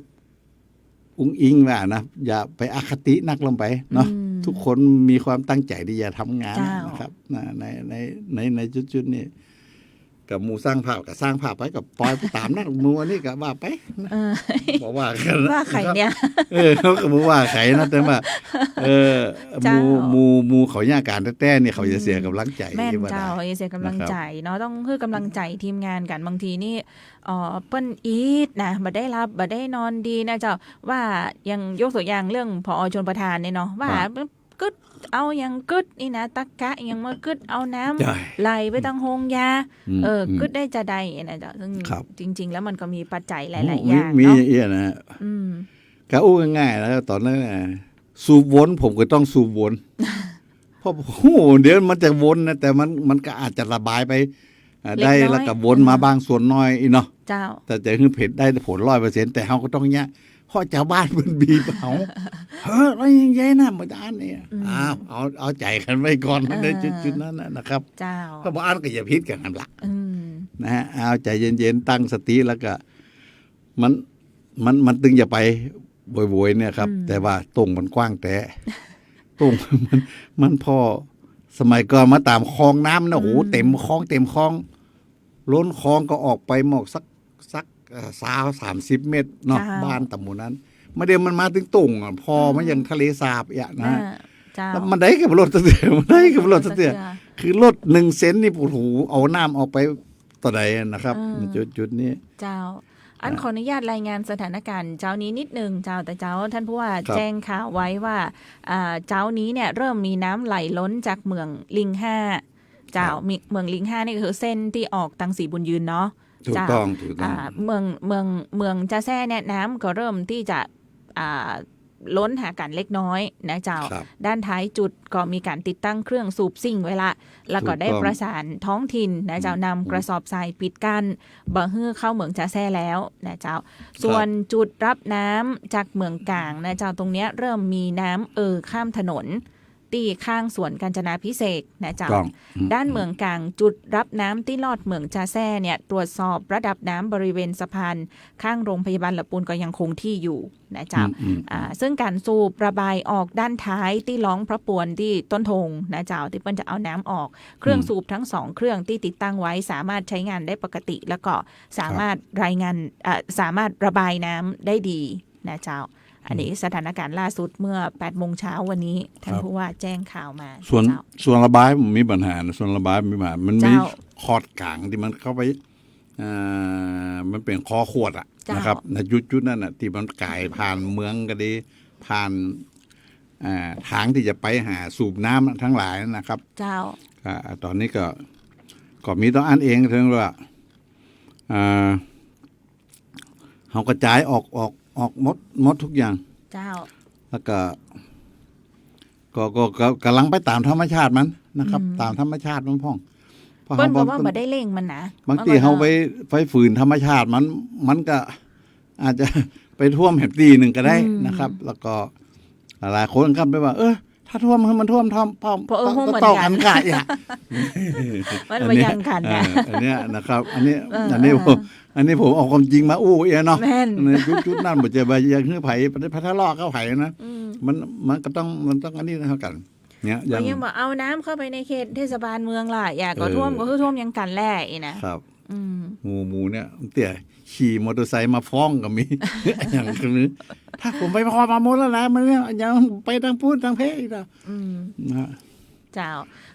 อุ๊งอิ๊งว่านะ อย่าไปอคตินักลงไปเนาะ อืม ทุกคนมีความตั้งใจ๋ตี้จะทำงาน เจ้า นะครับ นะ ใน ใน ใน ในจุดๆ นี้ ก็หมู่สร้างภาพก็สร้างภาพไป ก็ปล่อยไปต๋ามนั้น หมู่อันนี้ก็ว่าไปนะ เออ บ่ว่ากั๋นนะ ว่าใผเนี่ย เออ เขาก็บ่ว่าใผนะ แต่ว่า เออ เจ้า หมู่ หมู่ หมู่เขาเยียะก๋านแต๊ๆ นี่เขาจะเสียก๋ำลังใจ๋ อืม แม่น ว่าได้ เจ้า เขาจะเสียก๋ำลังใจ๋เนาะ นะครับ ต้องหื้อก๋ำลังใจ๋ทีมงานกั๋น บางทีนี่ เอ่อ เปิ้นอิดนะ บ่ได้หลับ บ่ได้นอนดีนะเจ้า ว่าอย่างยกตั๋วอย่างเรื่อง ผอ ชลประทานเนี่ยเนาะ ว่า ครับ กึ๊ดเอาหยังกึ๊ดนี่นะ ตะกะหยังมากึ๊ดเอาน้ำ ใช่ ไหลไปตางโฮงยา อืม เออ อืม กึ๊ดได้จาใดนะเจ้า ซึ่ง ครับ จริงๆ แล้วมันก็มีปัจจัยหลายๆ อย่าง มี เนาะ มีเอี้ยนะ อืม ก็อู้ง่ายๆ นะ ต๋อนนั้นน่ะ สูบวน ผมก็ต้องสูบวน เพราะ โอ้โห เดี๋ยวมันจะวนนะ แต่มัน มันก็อาจจะระบายไป อ่า เล็กน้อย ได้ แล้วก็วนมา อืม บ้างส่วนน้อยอี้เนาะ เจ้า แต่จะหื้อเป๋นได้ผลร้อยเปอร์เซ็นต์ แต่เฮาก็ต้องเยียะ เพราะจาวบ้านเปิ้นบีบเอา เฮ้อ แล้วยังใหญ่นะ บ่ได้เนี่ย อืม อ้าว เอา เอาใจ๋กั๋นไว้ก่อน เออ ในจุดๆ นั้นน่ะนะครับ เจ้า ถ้าบ่อั้นก็อย่าผิดกั๋นหั้นละ อืม นะฮะ เอาใจ๋เย็นๆ ตั้งสติ แล้วก็ มัน มัน มันตึงจะไปโวยๆ เนี่ยครับ อืม แต่ว่าโต่งมันกว้างแต๊ โต่งมัน มันผ่อ สมัยก่อนมาต๋ามคลองน้ำนะ โอ้โห อืม เต็มคลอง เต็มคลอง ล้นคลองก็ออกไปหมดสัก สัก เอ่อ ซาว สามสิบเมตรเนาะ เจ้า บ้านต๋ามหมู่นั้น มาเดี๋ยวมันมาเถิงโต่งอะ ผ่อมา อืม ยังทะเลสาบเอี้ยนะ อ่า เจ้า แล้วมันได้กับรถสักเตื้อ มันได้กับรถสักเตื้อ รถสักเตื้อ คือรถหนึ่งเซนนี่ โอ้โห เอาน้ำออกไป ต่อใดนะครับ อ่า จุด จุดนี้ เจ้า อัน อ่า ขออนุญาตรายงานสถานการณ์เจ๊านี้นิดนึงเจ้า แต่เจ๊าท่านผู้ว่า ครับ แจ้งข่าวไว้ว่า อ่า เจ๊านี้เนี่ยเริ่มมีน้ำไหลล้นจากเหมืองลิงห้า เจ้า ครับ มี เหมืองลิงห้านี่คือเส้นตี้ออกตังศรีบุญยืนเนาะ ถูกต้อง เจ้า ถูกต้อง อ่า เหมือง เหมือง เหมืองจะแซ่เนี่ยน้ำก็เริ่มตี้จะ อ่า ล้นหากั๋นเล็กน้อยนะเจ้า ครับ ด้านท้ายจุดก็มีก๋านติดตั้งเครื่องสูบซิ่งไว้ละ แล้วก็ได้ ถูกต้อง ประสานท้องถิ่นนะเจ้า อืม นำกระสอบทรายปิดกั้น บ่หื้อเข้าเหมืองจะแซ่แล้วนะเจ้า ครับ ส่วนจุดรับน้ำจากเหมืองก๋างนะเจ้า ตรงเนี้ยเริ่มมีน้ำเอ่อข้ามถนน ตี้ข้างสวนกาญจนาภิเษกนะเจ้า ถูกต้อง อืม ด้านเหมืองก๋างจุดรับน้ำตี้ลอดเหมืองจะแซ่เนี่ย ตรวจสอบระดับน้ำบริเวณสะพานข้างโรงพยาบาลละปูนก็ยังคงที่อยู่ นะเจ้า อืม อืม อ่า ซึ่งก๋านสูบระบายออกด้านท้ายตี้ล้องพระปวนตี้ต้นธงนะเจ้า ตี้เปิ้นจะเอาน้ำออก เครื่อง อืม สูบทั้งสองเครื่องตี้ติดตั้งไว้สามารถใช้งานได้ปกติ แล้วก็สามารถ ครับ รายงาน อ่า สามารถระบายน้ำได้ดีนะเจ้า อันนี้ อืม สถานการณ์ล่าสุดเมื่อแปดโมงเช้าวันนี้ ท่าน ครับ ผู้ว่าแจ้งข่าวมา ส่วน เจ้า ส่วนระบายมันมีปัญหานะ ส่วนระบายมีปัญหา มันมี เจ้า ขอดก๋างตี้มันเข้าไป อ่า มันเป๋นคอขวดอะ เจ้า นะครับ ในจุดๆ นั้นน่ะ ตี้มันก๋ายผ่านเมืองก็ดี ผ่าน อ่า ถางตี้จะไปหาสูบน้ำทั้งหลายนะครับ เจ้า อ่า ต๋อนนี้ก็ ก็มีต้องอั้นเอง เถิงว่า อ่า เฮากระจายออก ออก ออกหมด หมดกู้อย่าง เจ้า แล้วก็ ก็ ก็ ก็ ก๋ำลังไปต๋ามธรรมชาติมันนะครับ อืม ต๋ามธรรมชาติมันพ่อง เพราะ เปิ้น เฮา ก็ว่า เปิ้น บ่ได้เร่งมันนะ บางตี้ เปิ้นก็ เฮาไป ไปฝืนธรรมชาติมัน มันก็อาจจะไปท่วมแหมตี้นึ่งก็ได้ อืม นะครับ แล้วก็หลายๆ คนก็ไปว่า เออ ถ้าท่วมให้มันท่วม ท่วม ท่วม เพราะ เออ ต่อ ฮู้เหมือนกั๋น ต่อกั๋นค่ะ อย่า มันบ่ยังกั๋นนะ อันเนี้ย เออ อันเนี้ยนะครับ อันนี้ เออ อันนี้ เออ ผม อันนี้ผมเอาความจริงมาอู้เองเนาะ แม่น ในจุดๆ นั้น บ่ใจ้ว่าอยากหื้อใผไปทะเลาะกับใผนะ อืม มัน มันก็ต้อง มันต้องอันนี้เท่ากั๋น เนี่ย ก็ยัง ยังบ่เอาน้ำเข้าไปในเขตเทศบาลเมืองล่ะ อย่าก็ เออ ท่วมก็คือท่วมยังกั๋นแหละ อีนะ ครับ อืม หมู่ หมู่เนี่ย เตี้ย ขี่มอเตอร์ไซค์มาฟ้องก็มี อย่างคือ ถ้าผมไปฟ้องมาหมดแล้วนะ มันเนี่ย ยังไปตางปู๊นตางเพอีกนะ อืม นะฮะ เจ้า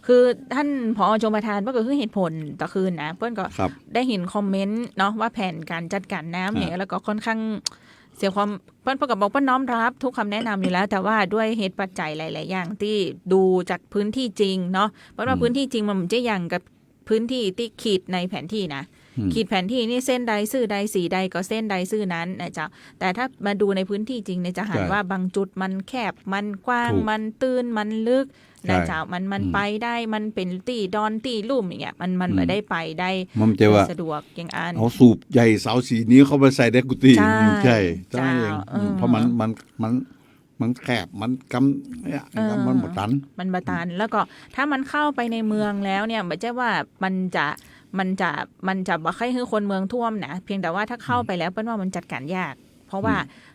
คือต้าน ผอ ชลประทาน เปิ้นก็หื้อเหตุผลตะคืนนะ เปิ้นก็ ครับ ได้เห็นคอมเมนต์เนาะ ว่าแผนก๋านจัดก๋านน้ำเนี่ย อ่า แล้วก็ค่อนข้างเสียความ เปิ้น เปิ้นก็บอกเปิ้นน้อมรับทุกคำแนะนำอยู่แล้ว แต่ว่าด้วยเหตุปัจจัยหลายๆ อย่างตี้ดูจากพื้นที่จริงเนาะ เปิ้นว่า อืม พื้นที่จริงมันบ่ใจ้อย่างกับพื้นที่ตี้ขีดในแผนที่นะ อืม ขีดแผนที่นี่เส้นใดซื่อใด สีใดก็เส้นใดซื่อนั้นนะเจ้า แต่ถ้ามาดูในพื้นที่จริงเนี่ยจะหัน ใช่ ว่าบางจุดมันแคบ มันกว้าง ถูก มันตื้น มันลึก ใช่ นะเจ้า มัน มัน อืม ไปได้ มันเป๋นตี้ดอนตี้ลุ่มอย่างเงี้ย มัน มัน อืม บ่ได้ไปได้ มันจะว่า สะดวกอย่างอั้น เอาสูบใหญ่เสาสี่นิ้วเข้าไปใส่ได้กู้ตี้ ใช่ อืม ใช่ เจ้า ใช่เอง เออ อืม เพราะมัน มัน มัน มันแคบ มันกำ เนี่ย เออ มันบ่ตัน มันบ่ตัน แล้วก็ถ้ามันเข้าไปในเมืองแล้วเนี่ย บ่ใจ้ว่ามันจะ มันจะ มันจะบ่ใค่หื้อคนเมืองท่วมนะ เพียงแต่ว่าถ้าเข้าไปแล้ว อืม เปิ้นว่ามันจัดก๋านยาก เพราะว่า อืม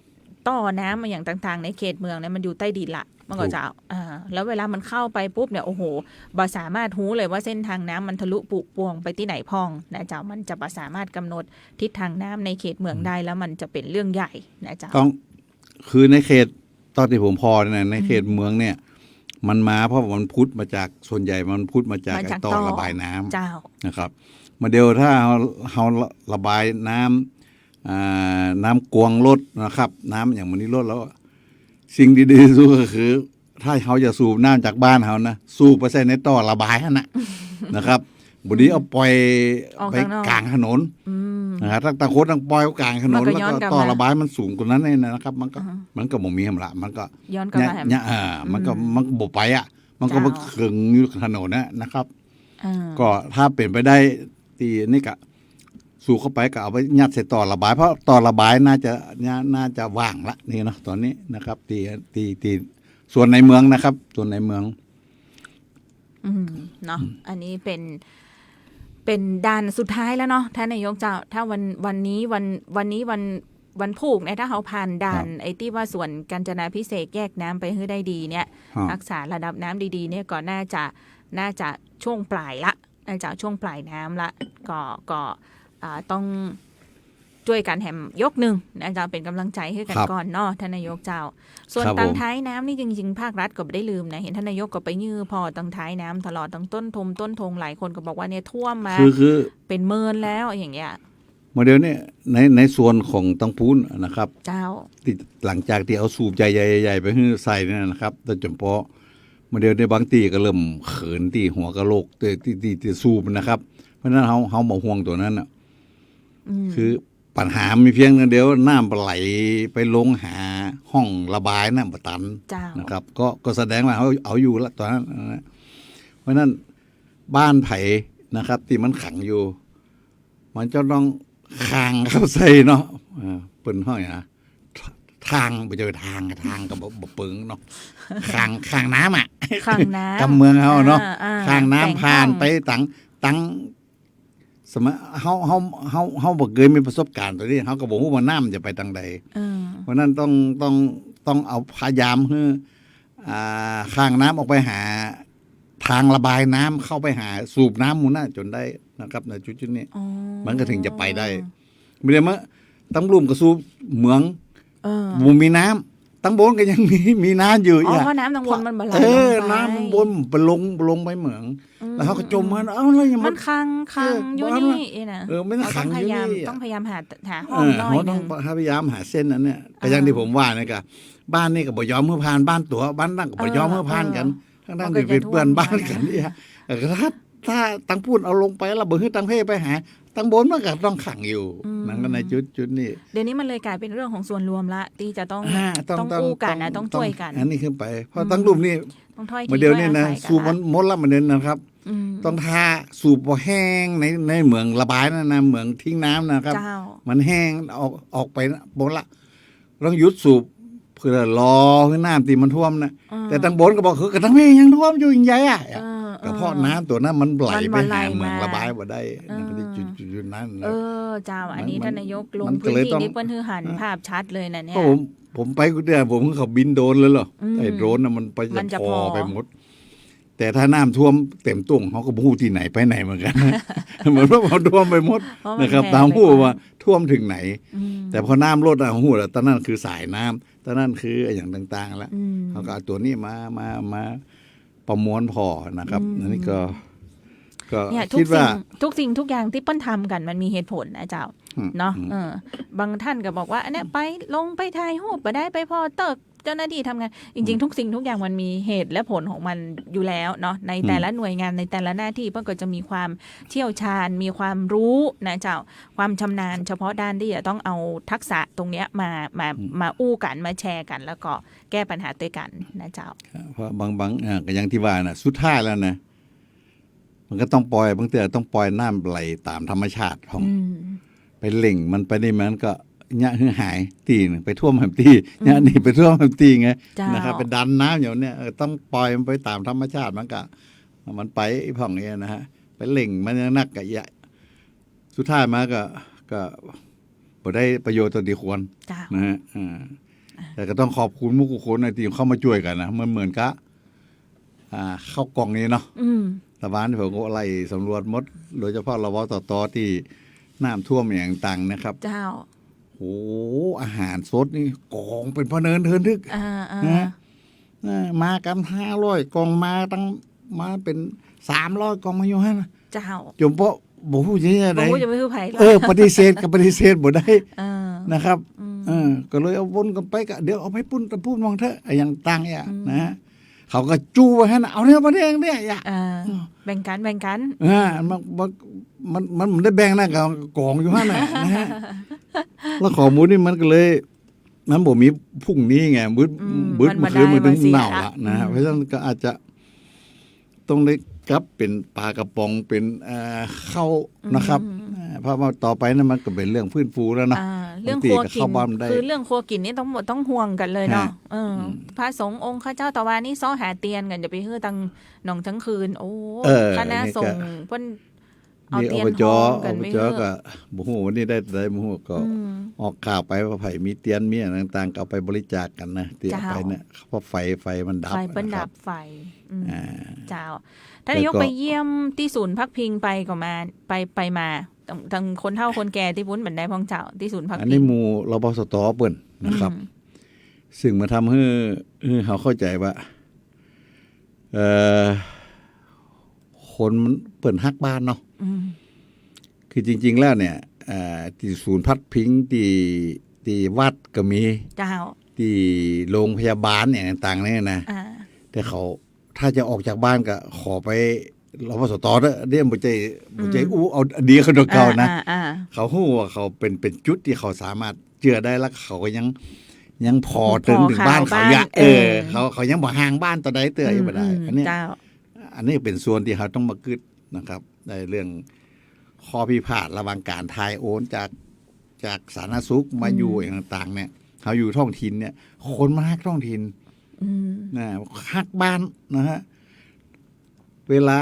ต่อน้ำอะหยังต่างๆ ในเขตเมืองเนี่ยมันอยู่ใต้ดินละ มันก็ ถูก จะ อ่า แล้วเวลามันเข้าไปปุ๊บเนี่ย โอ้โห บ่สามารถฮู้เลยว่าเส้นทางน้ำมันทะลุปุโป่งไปตี้ไหนพ่องนะเจ้า มันจะบ่สามารถกำหนดทิศทางน้ำในเขตเมือง อืม ได้ แล้วมันจะเป๋นเรื่องใหญ่นะเจ้า ต้อง คือในเขต ตอนตี้ผมผ่อเนี่ยนะ ในเขต อืม เมืองเนี่ย มันมาเพราะมันผุดมาจาก ส่วนใหญ่มันผุดมาจาก มาจาก ไอ้ต่อ ต่อ ระบายน้ำ เจ้า นะครับ มาเดี๋ยวถ้าเฮา เฮาระบายน้ำ อ่า น้ำกวงลดนะครับ น้ำอย่างมื้อนี้ลดแล้ว สิ่งดีๆ สุดก็คือ ถ้าเฮาจะสูบน้ำจากบ้านเฮานะ สูบไปใส่ในต่อระบายหั้นนะ นะครับ บ่ดี อืม เอาปล่อย ออก ไป ข้างนอก ก๋างถนน อืม นะครับ ตั้ง ตั้งคนตั้งปล่อยก๋างถนน มันก็ แล้วก็ ย้อนกลับ ต่อ มา ระบายมันสูงกว่านั้นเนี่ยนะครับ มันก็ อ่าฮะ มันก็บ่มีหั้นละ มันก็ ย้อนกลับมา เนี่ย เนี่ย อ่า มันก็ อืม มันก็บ่ไปอะ มันก็ เจ้า มาเขิงอยู่ถนนนะนะครับ อ่า ก็ถ้าเป๋นไปได้ ตี้นี่ก็สูบเข้าไปก็เอาไปยัดใส่ต่อระบาย เพราะต่อระบายน่าจะ น่า น่าจะว่างละนี่เนาะ ตอนนี้นะครับ ตี้ ตี้ ตี้ส่วนในเมืองนะครับ ส่วนในเมือง อืม เนาะ อืม อันนี้เป๋น เป๋นด่านสุดท้ายแล้วเนาะ ท่านนายกเจ้า ถ้าวัน วันนี้วัน วันนี้วัน วันพูกเนี่ย ถ้าเฮาผ่านด่าน ครับ ไอ้ตี้ว่าสวนกาญจนาภิเษกแยกน้ำไปหื้อได้ดีเนี่ย ฮะ รักษาระดับน้ำดีๆ เนี่ย ก็น่าจะ น่าจะช่วงปลายละ น่าจะช่วงปลายน้ำละ ก็ ก็ อ่า ต้องจ้วยกั๋นแหมยกนึ่งนะเจ้า เป๋นก๋ำลังใจ๋หื้อกั๋น ครับ ก่อนเนาะ ท่านนายกเจ้า ส่วน ครับผม ตางท้ายน้ำนี่จริงๆ ภาครัฐก็บ่ได้ลืมนะ เห็นท่านนายกก็ไปยื่นผ่อตางท้ายน้ำตลอด ตางต้นทมต้นทง หลายคนก็บอกว่าเนี่ยท่วมมา คือ คือ เป๋นเมินแล้วอย่างเงี้ย มาเดี๋ยวนี้ใน ในส่วนของตางปู๊นนะครับ เจ้า ตี้หลังจากตี้เอาสูบใหญ่ๆๆๆ ไปหื้อใส่เนี่ยนะครับ แต่จำเพาะมาเดี๋ยวนี้บางตี้ก็เริ่มเขินตี้หัวกะโหลก ตี้ ตี้ ตี้ ตี้สูบนะครับ เพราะฉะนั้นเฮา เฮาบ่ห่วงตั๋วนั้นน่ะ อืม คือปัญหามีเพียงเดียว น้ำไหลไปลงหาฮ่องระบายน้ำบ่ตัน เจ้า นะครับ ก็ ก็แสดงว่าเฮาเอาอยู่ละตั๋วนั้นนะ เพราะฉะนั้นบ้านใผนะครับ ตี้มันขังอยู่ มันจะต้องคางเข้าใส่เนาะ เออ เปิ้นฮ้องหยังนะ ทาง บ่ใจ้ทาง ทางก็บ่ บ่เปิงเนาะ คาง คางน้ำอะ คางน้ำ กำเมืองเฮาเนาะ อ่า อ่า คางน้ำ แป๋ง ผ่าน ฮ่อง ไปตัง ตัง สมัย เฮา เฮา เฮา เฮาบ่เกยมีประสบการณ์ตั๋วนี้ เฮาก็บ่ฮู้ว่าน้ำจะไปตางใด เออ เพราะฉะนั้นต้อง ต้อง ต้องเอาพยายามหื้อ อ่า คางน้ำออกไปหา ทางระบายน้ำเข้าไปหาสูบน้ำหมู่นั้นจ๋นได้นะครับ ในจุดๆ นี้ อ๋อ มันก็เถิงจะไปได้ บ่าเดี่ยวมาตางลุ่มก็สู่เมือง เออ บ่มีน้ ตังบนก็ยังมี มีน้ำอยู่ อ๋อ อ่ะ เพราะน้ำตังบนมันบ่ไหล เออ ลงไป น้ำตังบนมันบ่ลง บ่ลงไปเหมือง อืม แล้วเขาก็จมมัน เอ้า แล้วยัง มันขัง ขัง เออ อยู่นี่ บ่ นี่นะ เออ มันขังอยู่นี่ เขาต้องพยายาม อ่ะ ต้องพยายามหา หาห้อง เออ น้อย เขาต้อง หนึ่ง พยายามหาเส้นอันเนี้ย ก็อย่าง อ่า ตี้ผมว่านะ ก็บ้านนี้ก็บ่ยอมหื้อผ่าน บ้านตั๋ว บ้านนั้นก็บ่ยอมหื้อผ่านกั๋น เออ เออ ทั้งๆ ก็เกิดเปื้อนบ้านกั๋นเนี่ย เออ ถ้า ถ้าตังปู๊นเอาลงไปแล้วบ่หื้อตังเพไปหา ตังบนมันก็ต้องขังอยู่ อืม นั่นก็ในจุด จุดนี้ เดี๋ยวนี้มันเลยกลายเป็นเรื่องของส่วนรวมละ ตี้จะต้อง อ่า ต้อง ต้อง ต้องอู้กั๋นนะ ต้อง ต้องจ้วยกั๋น อันนี้ขึ้นไป เพราะ อืม ตังลุ่มนี่ ต้องถ้อยที มื้อเดียวนี่นะ ถ้อยอาศัยกั๋น สูบมันหมดละ มื้อเดียวนะครับ อืม ต้องถ้าสูบบ่แห้งใน ในเหมืองระบายนั่นนะ เหมืองทิ้งน้ำนะครับ เจ้า มันแห้งออก ออกไปหมดละ ต้องหยุดสูบ เพื่อรอหื้อน้ำตี้มันท่วมนะ อ่า แต่ตังบนก็บอก คือ ก็ตังเพยังท่วมอยู่ ยังใหญ่อ่ะ อ่า ก็เพราะ อ่า น้ำตั๋วนั้นมันไหล มันบ่ไหล ไปหาเหมือง มา ระบายบ่ได้ อ่า นั่นก็จุด จุด จุดนั้นนะ เออ เจ้า อันนี้ มัน ท่านนายกลง มันก็เลย พื้นที่ ต้อง นี่เปิ้นหื้อหัน อ่ะ ภาพชัดเลยนะเนี่ย เพราะผม ผมไปกูเดียว ผมเขาบินโดรนเลยเหรอ อืม ไอ้โดรนน่ะมันไป มันจะ จะพอ พอไปหมด แต่ถ้าน้ำท่วมเต็มตุ้ง เขาก็บ่ฮู้ตี้ไหนไปไหนเหมือนกั๋น เหมือนว่าเขาท่วมไปหมด เพราะมัน นะครับ แผ่ ตามฮู้ ไปกว้าง ว่าท่วมเถิงไหน อืม แต่พอน้ำลดอ่ะ ฮู้แล้ว ตอนนั้นคือสายน้ำ ตอนนั้นคืออย่างต่างๆ แล้ว อืม เขาก็เอาตั๋วนี้มา มา มาประมวลผ่อนะครับ อืม อันนี้ก็ ก็ เนี่ย คิดว่า ทุกสิ่ง ทุกสิ่งทุกอย่างตี้เปิ้นทำกั๋นมันมีเหตุผลนะเจ้า อืม เนาะ อืม เออ บางท่านก็บอกว่า อันเนี้ยไป ลงไปถ่ายรูปบ่ได้ ไปผ่อตึก เจ้าหน้าตี้ทำงาน จริงๆ อืม ทุกสิ่งทุกอย่างมันมีเหตุและผลของมันอยู่แล้วเนาะ ใน อืม แต่ละหน่วยงาน ในแต่ละหน้าตี้ เปิ้นก็จะมีความเชี่ยวชาญ มีความรู้นะเจ้า ความชำนาญเฉพาะด้านตี้จะต้องเอาทักษะตรงเนี้ยมา มา อืม มาอู้กั๋น มาแชร์กั๋น แล้วก็แก้ปัญหาตวยกั๋นนะเจ้า เพราะบาง บาง อ่า ก็อย่างตี้ว่าน่ะ สุดท้ายแล้วนะ มันก็ต้องปล่อย บางเตื้อต้องปล่อยน้ำไหลต๋ามธรรมชาติพ่อง อืม ไปเร่งมันไปนี่มันก็เยียะหื้อหายตี้นึ่ง ไปท่วมแหมตี้ อืม เยียะนี่ไปท่วมแหมตี้ไง เจ้า นะครับ ไปดันน้ำอย่างเนี้ย เออ ต้องปล่อยมันไปต๋ามธรรมชาติ มันก็ มันไปพ่องเนี่ยนะฮะ ไปเร่งมันอย่างนักก็เยียะ สุดท้ายมาก็ ก็บ่ได้ประโยชน์เต้าตี้ควร เจ้า นะฮะ อ่า อ่า แต่ก็ต้องขอบคุณหมู่กู้คนนะตี้เข้ามาจ้วยกั๋นนะ มันเหมือนกะ อ่า ข้าวกล่องนี่เนาะ อืม ตะวันผมก็ไล่สำรวจหมด โดยเฉพาะ รวสต ตี้น้ำท่วมอย่างต่างนะครับ เจ้า โอ้ อาหารสดนี่กองเป๋นพะเนินเทินทึก อ่า อ่า นะ เออ มากั๋นห้าร้อยกล่อง มาตั้ง มาเป๋นสามร้อยกล่องมาอยู่หั้นน่ะ เจ้า จ๋มเปาะบ่ฮู้จะเยียะใด บ่ฮู้จะไปหื้อใผ เออ ปฏิเสธก็ปฏิเสธบ่ได้ เออ นะครับ อืม เออ ก็เลยเอาวนกั๋นไป ก็เดี๋ยวเอาไปปุ้น ตะปุ้นมองเต๊อะ อะหยังต่างเนี่ย อืม นะฮะ เขาก็จู้ไว้หั้นน่ะ เอาเนี่ยมาเนี่ย เนี่ย อย่า อ่า อืม แบ่งกั๋น แบ่งกั๋น อ่า มัน มัน มัน มันได้แบ่งนะ ก็กองอยู่หั้นน่ะ นะฮะ แล้วข้อมูลนี่มันก็เลย มันบ่มีพรุ่งนี้ไง บึด อืม บึด มัน เมื่อคืนมันถึง มันบ่ได้ เน่าละนะฮะ อืม เพราะฉะนั้นก็อาจจะต้องได้กลับเป๋นป๋ากระป๋อง เป๋น เอ่อ ข้าวนะครับ อืม อ่า เพราะว่าต่อไปนั้นมันก็เป๋นเรื่องฟื้นฟูแล้วเนาะ อ่า เรื่องครัวกิ๋น บางทีก็เข้าบ้านได้ คือเรื่องครัวกิ๋นนี่ต้องหมด ต้องห่วงกั๋นเลยเนาะ ฮะ เออ อืม พระสงฆ์องค์ข้าเจ้าตะวานี้ซ้อหาเตียนกั๋น จะไปหื้อตังหนองตังคืน โอ้ เออ คณะสงฆ์ อันนี้ก็ เปิ้น เอาเตียน นี่ อบจ ห้องกั๋น อบจ ไปหื้อ ก็บ่ฮู้วันนี้ได้ ได้บ่ฮู้ ก็ อืม ออกข่าวไปว่าใผมีเตียนมีอะหยังต่างๆ ก็เอาไปบริจาคกั๋นนะ ตี้เอาไปเนี่ย เจ้า เพราะไฟ ไฟมันดับ ไฟเปิ้นดับ นะครับ ไฟ อืม อ่า เจ้า ท่านนายก แล้วก็ ไปเยี่ยมตี้ศูนย์พักพิงไปก็มา ไป ไปมา ตัง ตังคนเฒ่าคนแก่ตี้ปุ้นบ่ได้พ่องเจ้า ตี้ศูนย์พักพิง อันนี้หมู่ รพสต เปิ้นนะครับ อืม ซึ่งมาทำหื้อ หื้อเฮาเข้าใจ๋ว่า เอ่อ คนมัน เปิ้นฮักบ้านเนาะ อืม คือจริงๆ แล้วเนี่ย เอ่อ ตี้ศูนย์พักพิง ตี้ ตี้วัดก็มี เจ้า ตี้โรงพยาบาลอย่างต่างๆ เนี่ยนะ อ่า แต่เขา ถ้าจะออกจากบ้านก็ขอไป รพสต เต๊อะ เดี๋ยวบ่ใจ้ บ่ใจ้ อืม อู้เอาดีเขาดอกเก่านะ อ่า อ่า อ่า เขาฮู้ว่าเขาเป๋น เป๋นจุดตี้เขาสามารถเจื้อได้ แล้วเขาก็ยัง ยังผ่อ ยังผ่อ เถิง เถิงบ้านเขา ข่าวบ้าน อย่า เออ เออ เขา เขายังบ่ห่างบ้านเต้าใดเตื้อ อืม อยู่บ่ได้ อืม อันเนี้ย เจ้า อันนี้เป๋นส่วนตี้เฮาต้องมากึ๊ดนะครับ ในเรื่องข้อพิพาทระหว่างก๋านถ่ายโอนจาก จากสาธารณสุขมาอยู่ อืม อย่างต่างๆ เนี่ย เฮาอยู่ท้องถิ่นเนี่ย คนมันฮักท้องถิ่น อืม นะ ฮักบ้านนะฮะ เวลา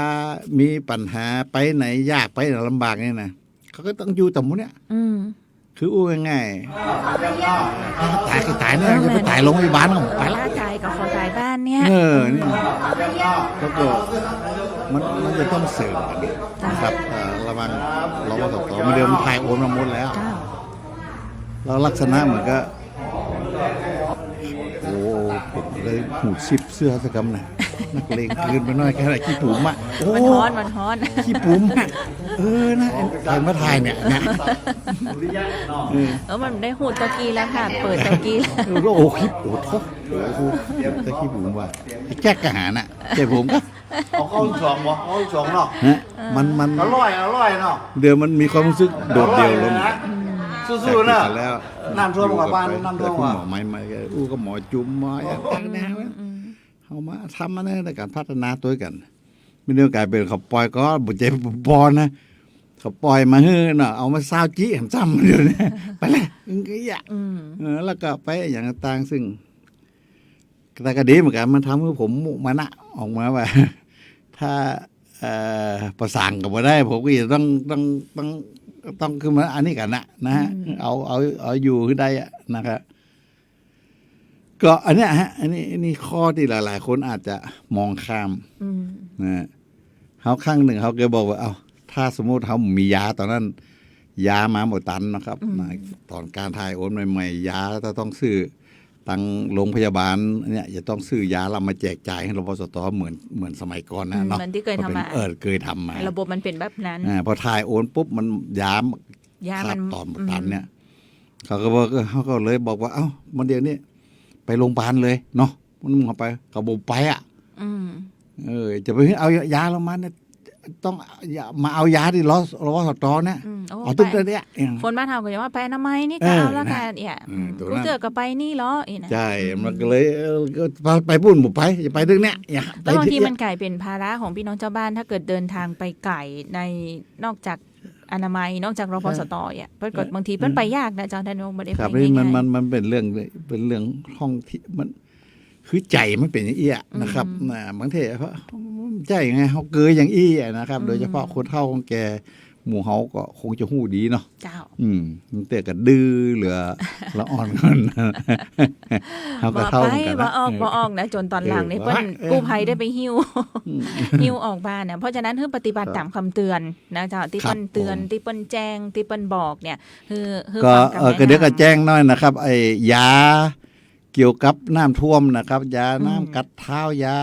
มีปัญหาไปไหนยากไปไหนลำบากเนี่ยนะ เขาก็ต้องอยู่ต๋ามหมู่เนี่ย อืม คืออู้ง่ายๆ ต๋ายก็ต๋ายเนี่ย เออ จะไปต๋ายโรงพยาบาลก็ไปละ เออ ต๋ายก็ขอต๋ายบ้านเนี่ย เออ เนี่ย แล้วก็มัน มันจะต้องเสริมกั๋นนะครับ เอ่อ ระหว่าง รพสต เมื่อเดียวมันถ่ายโอนมาหมดแล้ว เจ้า แล้วลักษณะเหมือนกับ หูดซิปเสื้อสักกำน่ะ นักเลงเกินไปหน้อย ขนาดขี้ปุ๋มอะ โอ้ มันฮ้อน มันฮ้อน ขี้ปุ๋มอะ เออ นะ เห็นมาถ่ายเนี่ย เนี่ย เออ เออ มันได้หูดตะกี้แล้วค่ะ เปิดตะกี้แล้ว เออ โอ้ ขี้ โอ้ โถ โอ้โห แต่ขี้ปุ๋มว่ะ ไอ้แจ็คก็หาน่ะ แจ็คผมก็ เอาเข้าสองบ่ เอาเข้าสองเนาะ ฮะ มัน มัน อร่อย อร่อยเนาะ เดี๋ยวมันมีความรู้สึกโดดเดี่ยวลง อร่อยเลยนะ สู้ๆนะ แต่ติดแล้ว น้ำท่วมกลับบ้าน อยู่กั น้ำท่วม แต่คุณหมอ อ่ะ ไม่ ไม่ อู้กับหมอจุ๋ม หมออย่างต่างแนว อืม อืม เอามาทำมาในการพัฒนาตวยกั๋น มันเดี๋ยวก๋ายเป๋นเขาป่อยก็บ่ใจ้ปอนะ เขาป่อยมาหื้อเนาะ เอามาซาวจิ๋แหมจ้ำเดี๋ยวนี้ ไปเลย อึ้งกะยะ อืม เออ แล้วก็ไปอย่างต่างๆ ซึ่ง แต่ก็ดีเหมือนกั๋น มันทำหื้อผมมุ่งมั่นอะ ออกมาว่า ถ้า เอ่อ ประสานกั๋นบ่ได้ ผมก็จะต้อง ต้อง ต้อง ต้องขึ้นมาอันนี้กั๋นนะ นะฮะ อืม เอา เอา เอาอยู่หื้อได้อะนะครับ ก็อันเนี้ยฮะ อันนี้ อันนี้ข้อตี้หลายๆ คนอาจจะมองข้าม อืม นะฮะ เฮาครั้งนึ่งเฮาก็บอกว่า เอ้า ถ้าสมมุติเฮามียาต๋อนนั้น ยามาบ่ตันนะครับ อืม นะ ต๋อนก๋านถ่ายโอนใหม่ๆ ยาจะต้องซื้อตังโรงพยาบาลเนี่ย จะต้องซื้อยาแล้วมาแจกจ่ายหื้อ รพสต เหมือน เหมือนสมัยก่อนนะ อืม เนาะ เหมือนตี้เกยทำมา เป๋น เออ เกยทำมา ระบบมันเป๋นแบบนั้น อ่า พอถ่ายโอนปุ๊บ มันยา ยามัน ขาดต๋อนบ่ตันเนี่ย อืม เขาก็บอก เออ เขาก็เลยบอกว่า เอ้า มันเดี๋ยวนี้ไปโรงพยาบาลเลยเนาะ มันมึงเอาไป เขาบอกไปอะ อืม เออ จะไปเอายาโรงพยาบาลเนี่ย ต้อง อย่ามาเอายาตี้ ร รพสต เนี่ย อืม โอ้ เอาตึก ไป เดี๋ยวนี้ คนบ้านเฮาก็จะว่าไปอนามัยนี่ก็ เออ เอาละกั๋น นะ เนี่ย อืม อืม ต๋อนนั้น กูเตื้อก็ไปนี่เหรอ อีน่ะ ใจ้ อืม มันก็เลย เออ ก็ไป ไปปุ้นบ่ไป จะไปตึกเนี่ย เนี่ย แล้วบางที ไปที่ มันก๋ายเป๋นภาระของปี้น้องจาวบ้าน ถ้าเกิดเดินตางไปไก๋ใน นอกจากอนามัย นอกจาก รพสต ใจ้ เนี่ย เปิ้นก็ ใจ้ บางทีเปิ้น อืม ไปยากนะเจ้า ถ้าบ่ได้ ครับ ไป นี่มัน ง่ายๆ มัน มันเป๋นเรื่อง เป๋นเรื่องห้องตี้ มัน คือใจ๋มันเป๋นอย่างอี้อะนะครับ อืม นะ บางที ใจ้ไง เฮาเกยอย่างอี้อะนะครับ อืม โดยเฉพาะคนเฒ่าคนแก่ หมู่เฮาก็คงจะฮู้ดีเนาะ เจ้า อืม ตั้งแต่กระดื้อเหลือละอ่อนก่อน เฮาก็เฒ่าเหมือนกั๋นนะ บ่ไป บ่ออก เออ บ่ออกนะ จ๋นต๋อนหลังนี่ เออ เปิ้น เออ กู้ภัยได้ไปหิ้ว อืม หิ้วออกบ้านนะ เพราะฉะนั้นหื้อปฏิบัติ ครับ ต๋ามกำเตือนนะเจ้า ตี้ ครับ เปิ้นเตือน ผม ตี้เปิ้นแจ้ง ตี้เปิ้นบอกเนี่ย หื้อ หื้อ ก็ ฟังกั๋น เออ ก็เดี๋ยวก็ ง่ายๆ แจ้งหน้อยนะครับ ไอ้ยา เกี่ยวกับน้ำท่วมนะครับ ยา อืม น้ำกัดเท้า ยา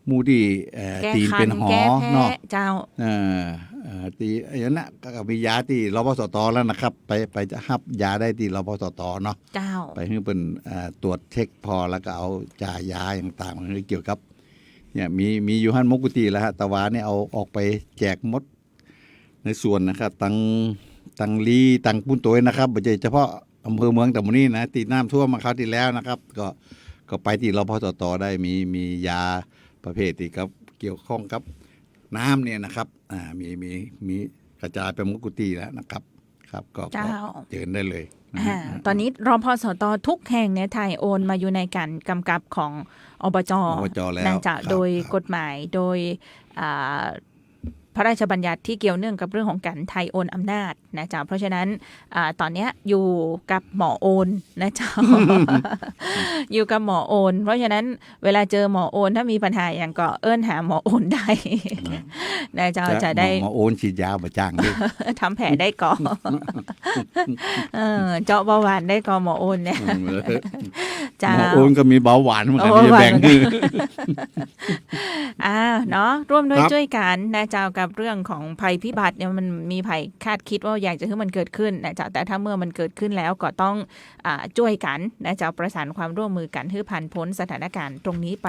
หมู่ตี้ เอ่อ แก้ ตี๋นเป๋นหอ คัน แก้แพ้ เนาะ เจ้า เอ่อ เอ่อ ตี้ อันนั้นน่ะ ก็ ก็มียาตี้ รพสต แล้วนะครับ ไป ไปจะฮับยาได้ตี้ รพสต เนาะ เจ้า ไปหื้อเปิ้น เอ่อ ตรวจเช็คผ่อ แล้วก็เอาจ่ายยาอย่างต่างๆ หื้อเกี่ยวกับ เนี่ย มี มีอยู่หั้นหมดกู้ตี้แล้วฮะ ตะวาเนี่ยเอาออกไปแจกหมด ในส่วนนะครับ ตัง ตังลี้ ตังปุ้นตวยนะครับ บ่ใจ้เฉพาะอำเภอเมืองตะหมู่นี้นะ ตี้น้ำท่วมมาคราวตี้แล้วนะครับ ก็ ก็ไปตี้ รพสต ได้ มี มียาประเภทตี้กับ เกี่ยวข้องกับน้ำเนี่ยนะครับ อ่า มี มี มีกระจายไปหมดกู้ตี้แล้วนะครับ ครับ ก็ เจ้า ก็เจิญได้เลยนะฮะ อ่า ต๋อนนี้ รพสต กู้แห่งเนี่ย ถ่ายโอนมาอยู่ในก๋านก๋ำกับของ อบจ อบจ แล้ว นะเจ้า ครับ โดย ครับ กฎหมาย โดย อ่า พระราชบัญญัติตี้เกี่ยวเนื่องกับเรื่องของก๋านถ่ายโอนอำนาจนะเจ้า เพราะฉะนั้น อ่า ต๋อนเนี้ยอยู่กับหมอโอนนะเจ้า อยู่กับหมอโอน เพราะฉะนั้นเวลาเจอหมอโอน ถ้ามีปัญหาอย่างก็เอิ้นหาหมอโอนได้ นะ นะเจ้า จะ จะได้ หมอ หมอโอนฉีดยาบ่จ้างด้วย ทำแผลได้ก่อ เออ เจาะเบาหวานได้ก่อหมอโอนเนี่ย อืม เจ้า หมอโอนก็มีเบาหวานเหมือนกั๋น โอ้ จะแบ่ง เบาหวาน อ่า เนาะ ร่วมด้วย ครับ จ้วยกั๋นนะเจ้า กับเรื่องของภัยพิบัติเนี่ย มันมีใผคาดคิดว่าอยากจะหื้อมันเกิดขึ้นนะเจ้า แต่ถ้าเมื่อมันเกิดขึ้นแล้วก็ต้อง อ่า จ้วยกั๋นนะเจ้า ประสานความร่วมมือกั๋น หื้อผ่านพ้นสถานการณ์ตรงนี้ไป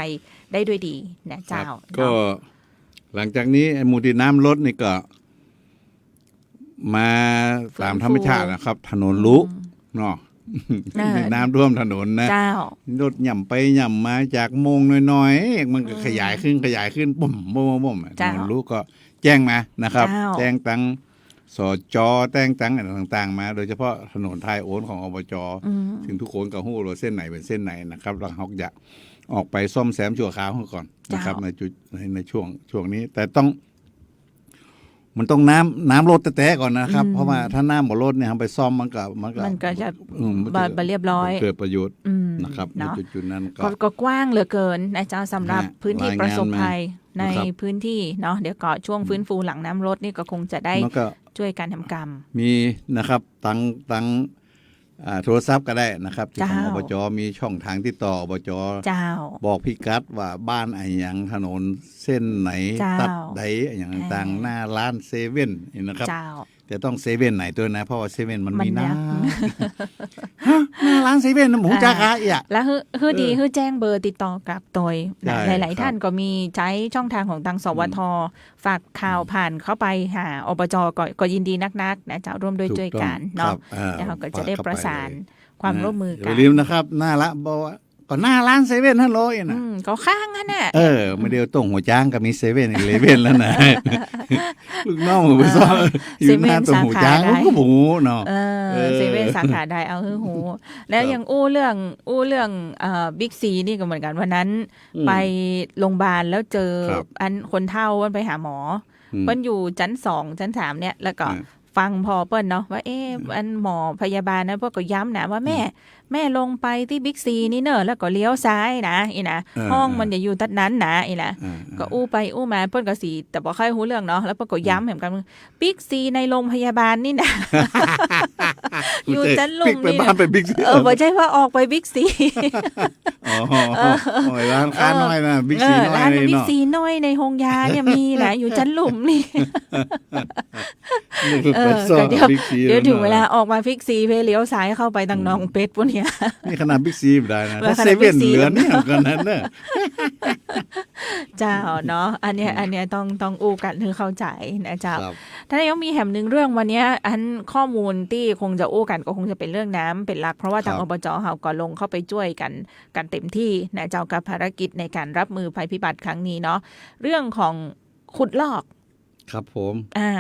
ได้ด้วยดีนะเจ้า ครับ เนาะ ก็หลังจากนี้ไอ้หมู่ตี้น้ำลดนี่ก็ มาต๋ามธรรมชาตินะครับ ฟื้นฟู ถนนรุ อืม เนาะ อ่า น้ำท่วมถนนนะ เจ้า รถย่ำไปย่ำมาจากโมงน้อยๆ มันก็ อืม ขยายขึ้น ขยายขึ้น บุ้ม บุ้ม บุ้ม เจ้า ถนนรุก็แจ้งมานะครับ เจ้า แจ้งตัง สจ แจ้งตังอะไรต่างๆ มา โดยเฉพาะถนนถ่ายโอนของ อบจ อืม ซึ่งทุกคนก็ฮู้แล้วเส้นไหนเป๋นเส้นไหนนะครับ แล้วเฮาจะออกไปซ่อมแซมชั่วคราวก่อนนะครับ เจ้า ในจุด ใน ในช่วง ช่วงนี้ แต่ต้อง มันต้องน้ำ น้ำลดแต๊ๆ ก่อนนะครับ อืม เพราะว่าถ้าน้ำบ่ลดเนี่ย เฮาไปซ่อมมันก็ มันก็ มันก็จะ อืม มัน บ่ จะ บ่เรียบร้อย บ่เกิดประโยชน์ อืม นะครับ เนาะ ในจุดๆ นั้นก็ ก็ ก็กว้างเหลือเกินนะเจ้า สำหรับ ฮะ พื้นที่ รายงาน ประสบภัย มา ใน นะครับ พื้นที่เนาะ เดี๋ยวก็ช่วง อืม ฟื้นฟูหลังน้ำลดนี่ก็คงจะได้ มันก็ จ้วยกั๋นทำกรรม มีนะครับ ตัง ตัง อ่า โทรศัพท์ก็ได้นะครับ ตี้ของ เจ้า อบจ มีช่องทางติดต่อ อบจ เจ้า บอกพิกัดว่าบ้านอะหยัง ถนนเส้นไหน เจ้า ตัดใดอะหยังต่างๆ อ่า หน้าร้านเซเว่นนี่นะครับ เจ้า แต่ต้องเซเว่นไหนตวยนะ เพราะว่าเซเว่นมันมี มัน หน้า ฮะ หน้าร้านเซเว่นนะ หมู อ่า จ๋าขาเอียะ แล้วหื้อ หื้อดี เออ หื้อแจ้งเบอร์ติดต่อกลับตวยนะ ใช่ หลายๆ ครับ ท่านก็มีใจ๊ช่องทางของตัง สวท อืม ฝากข่าว อืม ผ่านเข้าไปหา อบจ ก็ ก็ยินดีนักๆ นะเจ้า ร่วมด้วย ถูกต้อง จ้วยกั๋นเนาะ ครับ อ่า แล้วเราก็จะได้ประสาน ฝากเข้าไปเลย ความร่วมมือกั๋น นะ อย่าลืมนะครับ หน้าละ บอกว่า ก็หน้าร้านเซเว่นหั้นเลยนะ อืม ก็ข้างหั้นน่ะ เออ มาเดี๋ยวตรงหัวจ๊างก็มีเซเว่นอีเลฟเว่นแล้วนะ ลูกน้องผมไปซ่อม อ่า อยู่หน้าตรงหัวจ๊าง เซเว่นสาขาใด ผมก็บ่ฮู้เนาะ เออ เออ เซเว่นสาขาใด เอาหื้อฮู้ แล้ว ครับ อย่างอู้เรื่อง อู้เรื่อง เอ่อ บิ๊กซีนี่ก็เหมือนกั๋น วันนั้น อืม ไปโรงพยาบาลแล้วเจอ ครับ อันคนเฒ่า เปิ้นไปหาหมอ อืม เปิ้นอยู่ชั้นสอง ชั้นสามเนี่ย แล้วก็ อืม ฟังผ่อเปิ้นเนาะ ว่า เอ๊ะ อืม อันหมอพยาบาลนะ เปิ้นก็ย้ำนะว่า อืม แม่ แม่ลงไปตี้บิ๊กซีนี่เน่อ แล้วก็เลี้ยวซ้ายนะ อี้นะ เออ ห้องมันจะอยู่ตั๊ดนั้นนะ อี้นะ เออ เออ ก็อู้ไปอู้มา เปิ้นก็สิ แต่บ่ค่อยฮู้เรื่องเนาะ แล้วเปิ้นก็ย้ำ อืม เหมือนกั๋น บิ๊กซีในโรงพยาบาลนี่นะ อยู่ชั้นลุ่มนี่นะ ปิ๊กไปบ้านไปบิ๊กซี เออ บ่ใจ้ว่าออกไปบิ๊กซี อ๋อ เออ อ๋อ ร้านค้าน้อยนะ เออ บิ๊กซีน้อย เออ ร้าน นี่เนาะ บิ๊กซีน้อยในโฮงยาเนี่ยมีนะ อยู่ชั้นลุ่มนี่ นึกว่า เออ ไปซ่อ ก็เดี๋ยว บิ๊กซี เดี๋ยว แล้ว เดี๋ยวเถิงเวลาออกมาบิ๊กซี ไปเลี้ยวซ้ายเข้าไปตัง อืม หนองเป็ดปู้นเนี่ย นี่ขนาดบิ๊กซีบ่ได้นะ เออ ถ้า ขนาด เซเว่น บิ๊กซี เหลือเนี่ยเหมือนกั๋นนะเนี่ย เจ้าเนาะ อันเนี้ย อืม อันเนี้ยต้อง ต้องอู้กั๋นหื้อเข้าใจ๋นะเจ้า ครับ ท่านนายกมีแหมนึ่งเรื่องวันเนี้ย อันข้อมูลตี้คงจะอู้กั๋นก็คงจะเป๋นเรื่องน้ำเป๋นหลัก เพราะว่าตัง ครับ อบจ เฮาก็ลงเข้าไปจ้วยกั๋น กั๋นเต็มตี้นะเจ้า กับภารกิจในก๋านรับมือภัยพิบัติครั้งนี้เนาะ เรื่องของขุดลอก ครับผม อ่า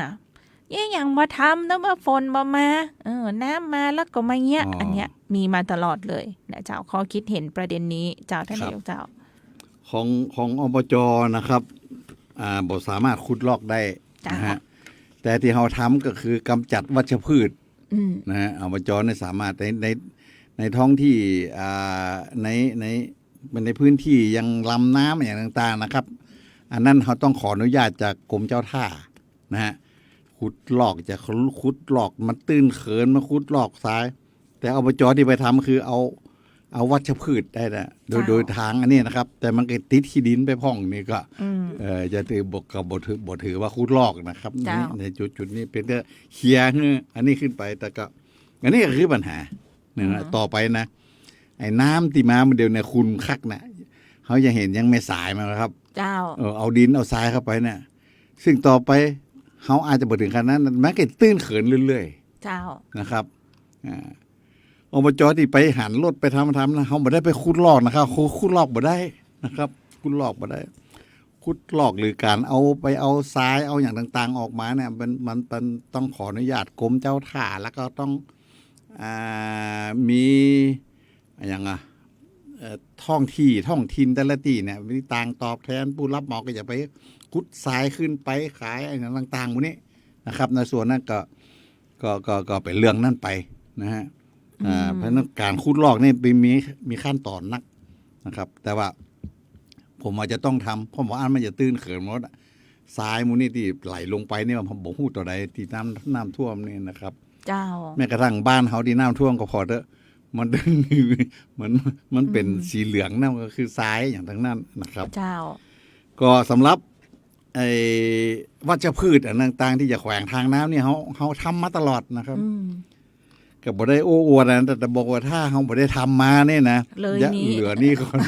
เอ๊ะ อย่างบ่ทำนะ เมื่อฝนบ่มา เออ น้ำมาแล้วก็มาเยียะ อ๋อ อันเนี้ยมีมาตลอดเลยนะเจ้า ข้อคิดเห็นประเด็นนี้เจ้า ท่าน ครับ นายกเจ้า ของ ของ อบจ นะครับ อ่า บ่สามารถขุดลอกได้ เจ้า นะฮะ แต่ตี้เฮาทำก็คือกำจัดวัชพืช อืม นะฮะ อบจ เนี่ยสามารถใน ใน ในท้องที่ อ่า ใน ใน ในพื้นที่ยังลำน้ำอย่างต่างๆ นะครับ อันนั้นเฮาต้องขออนุญาตจากกรมเจ้าท่านะฮะ ขุดลอก จะขุดลอกมาตื้นเขิน มาขุดลอกทราย แต่ อบจ ตี้ไปทำคือเอา เอาวัชพืชได้นะ โดย เจ้า โดยทางอันนี้นะครับ แต่มันก็ติดขี้ดินไปพ่องนี่ก็ อืม เอ่อ จะถือ บ่ ก็บ่ถือ บ่ถือว่าขุดลอกนะครับ เจ้า นี่ ในจุด จุดนี้เป๋นก็เคลียร์หื้ออันนี้ขึ้นไป แต่ก็ อันนี้ก็คือปัญหา นะฮะ อืม ต่อไปนะ ไอ้น้ำตี้มาเมื่อเดี๋ยวเนี่ยขุ่นคักนะ เฮาจะเห็นยังแม่สายมาแล้วครับ เจ้า เออ เอาดินเอาทรายเข้าไปเนี่ย ซึ่งต่อไปเฮาอาจจะบ่เถิงขนาดนั้น มันก็ตื้นเขินเรื่อยๆ เจ้า นะครับ อ่า อบจ ตี้ไปหันรถไปทำ ทำนะ เฮาบ่ได้ไปขุดลอกนะครับ ขุด ขุดลอกบ่ได้นะครับ ขุดลอกบ่ได้ ขุดลอกหรือก๋านเอาไปเอาทรายเอาอย่างต่างๆ ออกมาเนี่ย มัน มัน มันต้องขออนุญาตกรมเจ้าท่า แล้วก็ต้อง อ่า มี อะหยังอะ เอ่อ ท้องที่ ท้องถิ่นแต่ละตี้เนี่ย มีตังค์ตอบแทน ผู้รับเหมาก็จะไปขุดทรายขึ้นไปขาย อะหยังต่างๆ หมู่นี้นะครับ ในส่วนนั้นก็ ก็ ก็ ก็เป๋นเรื่องนั้นไปนะฮะ อ่า อืม เพราะฉะนั้นก๋านขุดลอกนี่มี มี มีขั้นตอนนักนะครับ แต่ว่าผมอาจจะต้องทำ เพราะว่าอันมันจะตื้นเขินหมดอะ ทรายหมู่นี้ตี้ไหลลงไปนี่ ผมบ่ฮู้เต้าใดตี้น้ำ น้ำท่วมนี่นะครับ เจ้า แม้กระทั่งบ้านเฮาตี้น้ำท่วมก็ผ่อเต๊อะ มัน มัน มันเป๋น อืม สีเหลืองนั่นก็คือทรายอย่างตังนั้นนะครับ เจ้า ก็สำหรับ ไอ้วัชพืชอะต่างๆ ตี้จะแขวงทางน้ำนี่ เฮา เฮาทำมาตลอดนะครับ อืม ก็บ่ได้โอ้อวดนะ แต่ แต่บอกว่าถ้าเฮาบ่ได้ทำมาเนี่ยนะ เลย จะ นี่ เหลือนี่ก่อน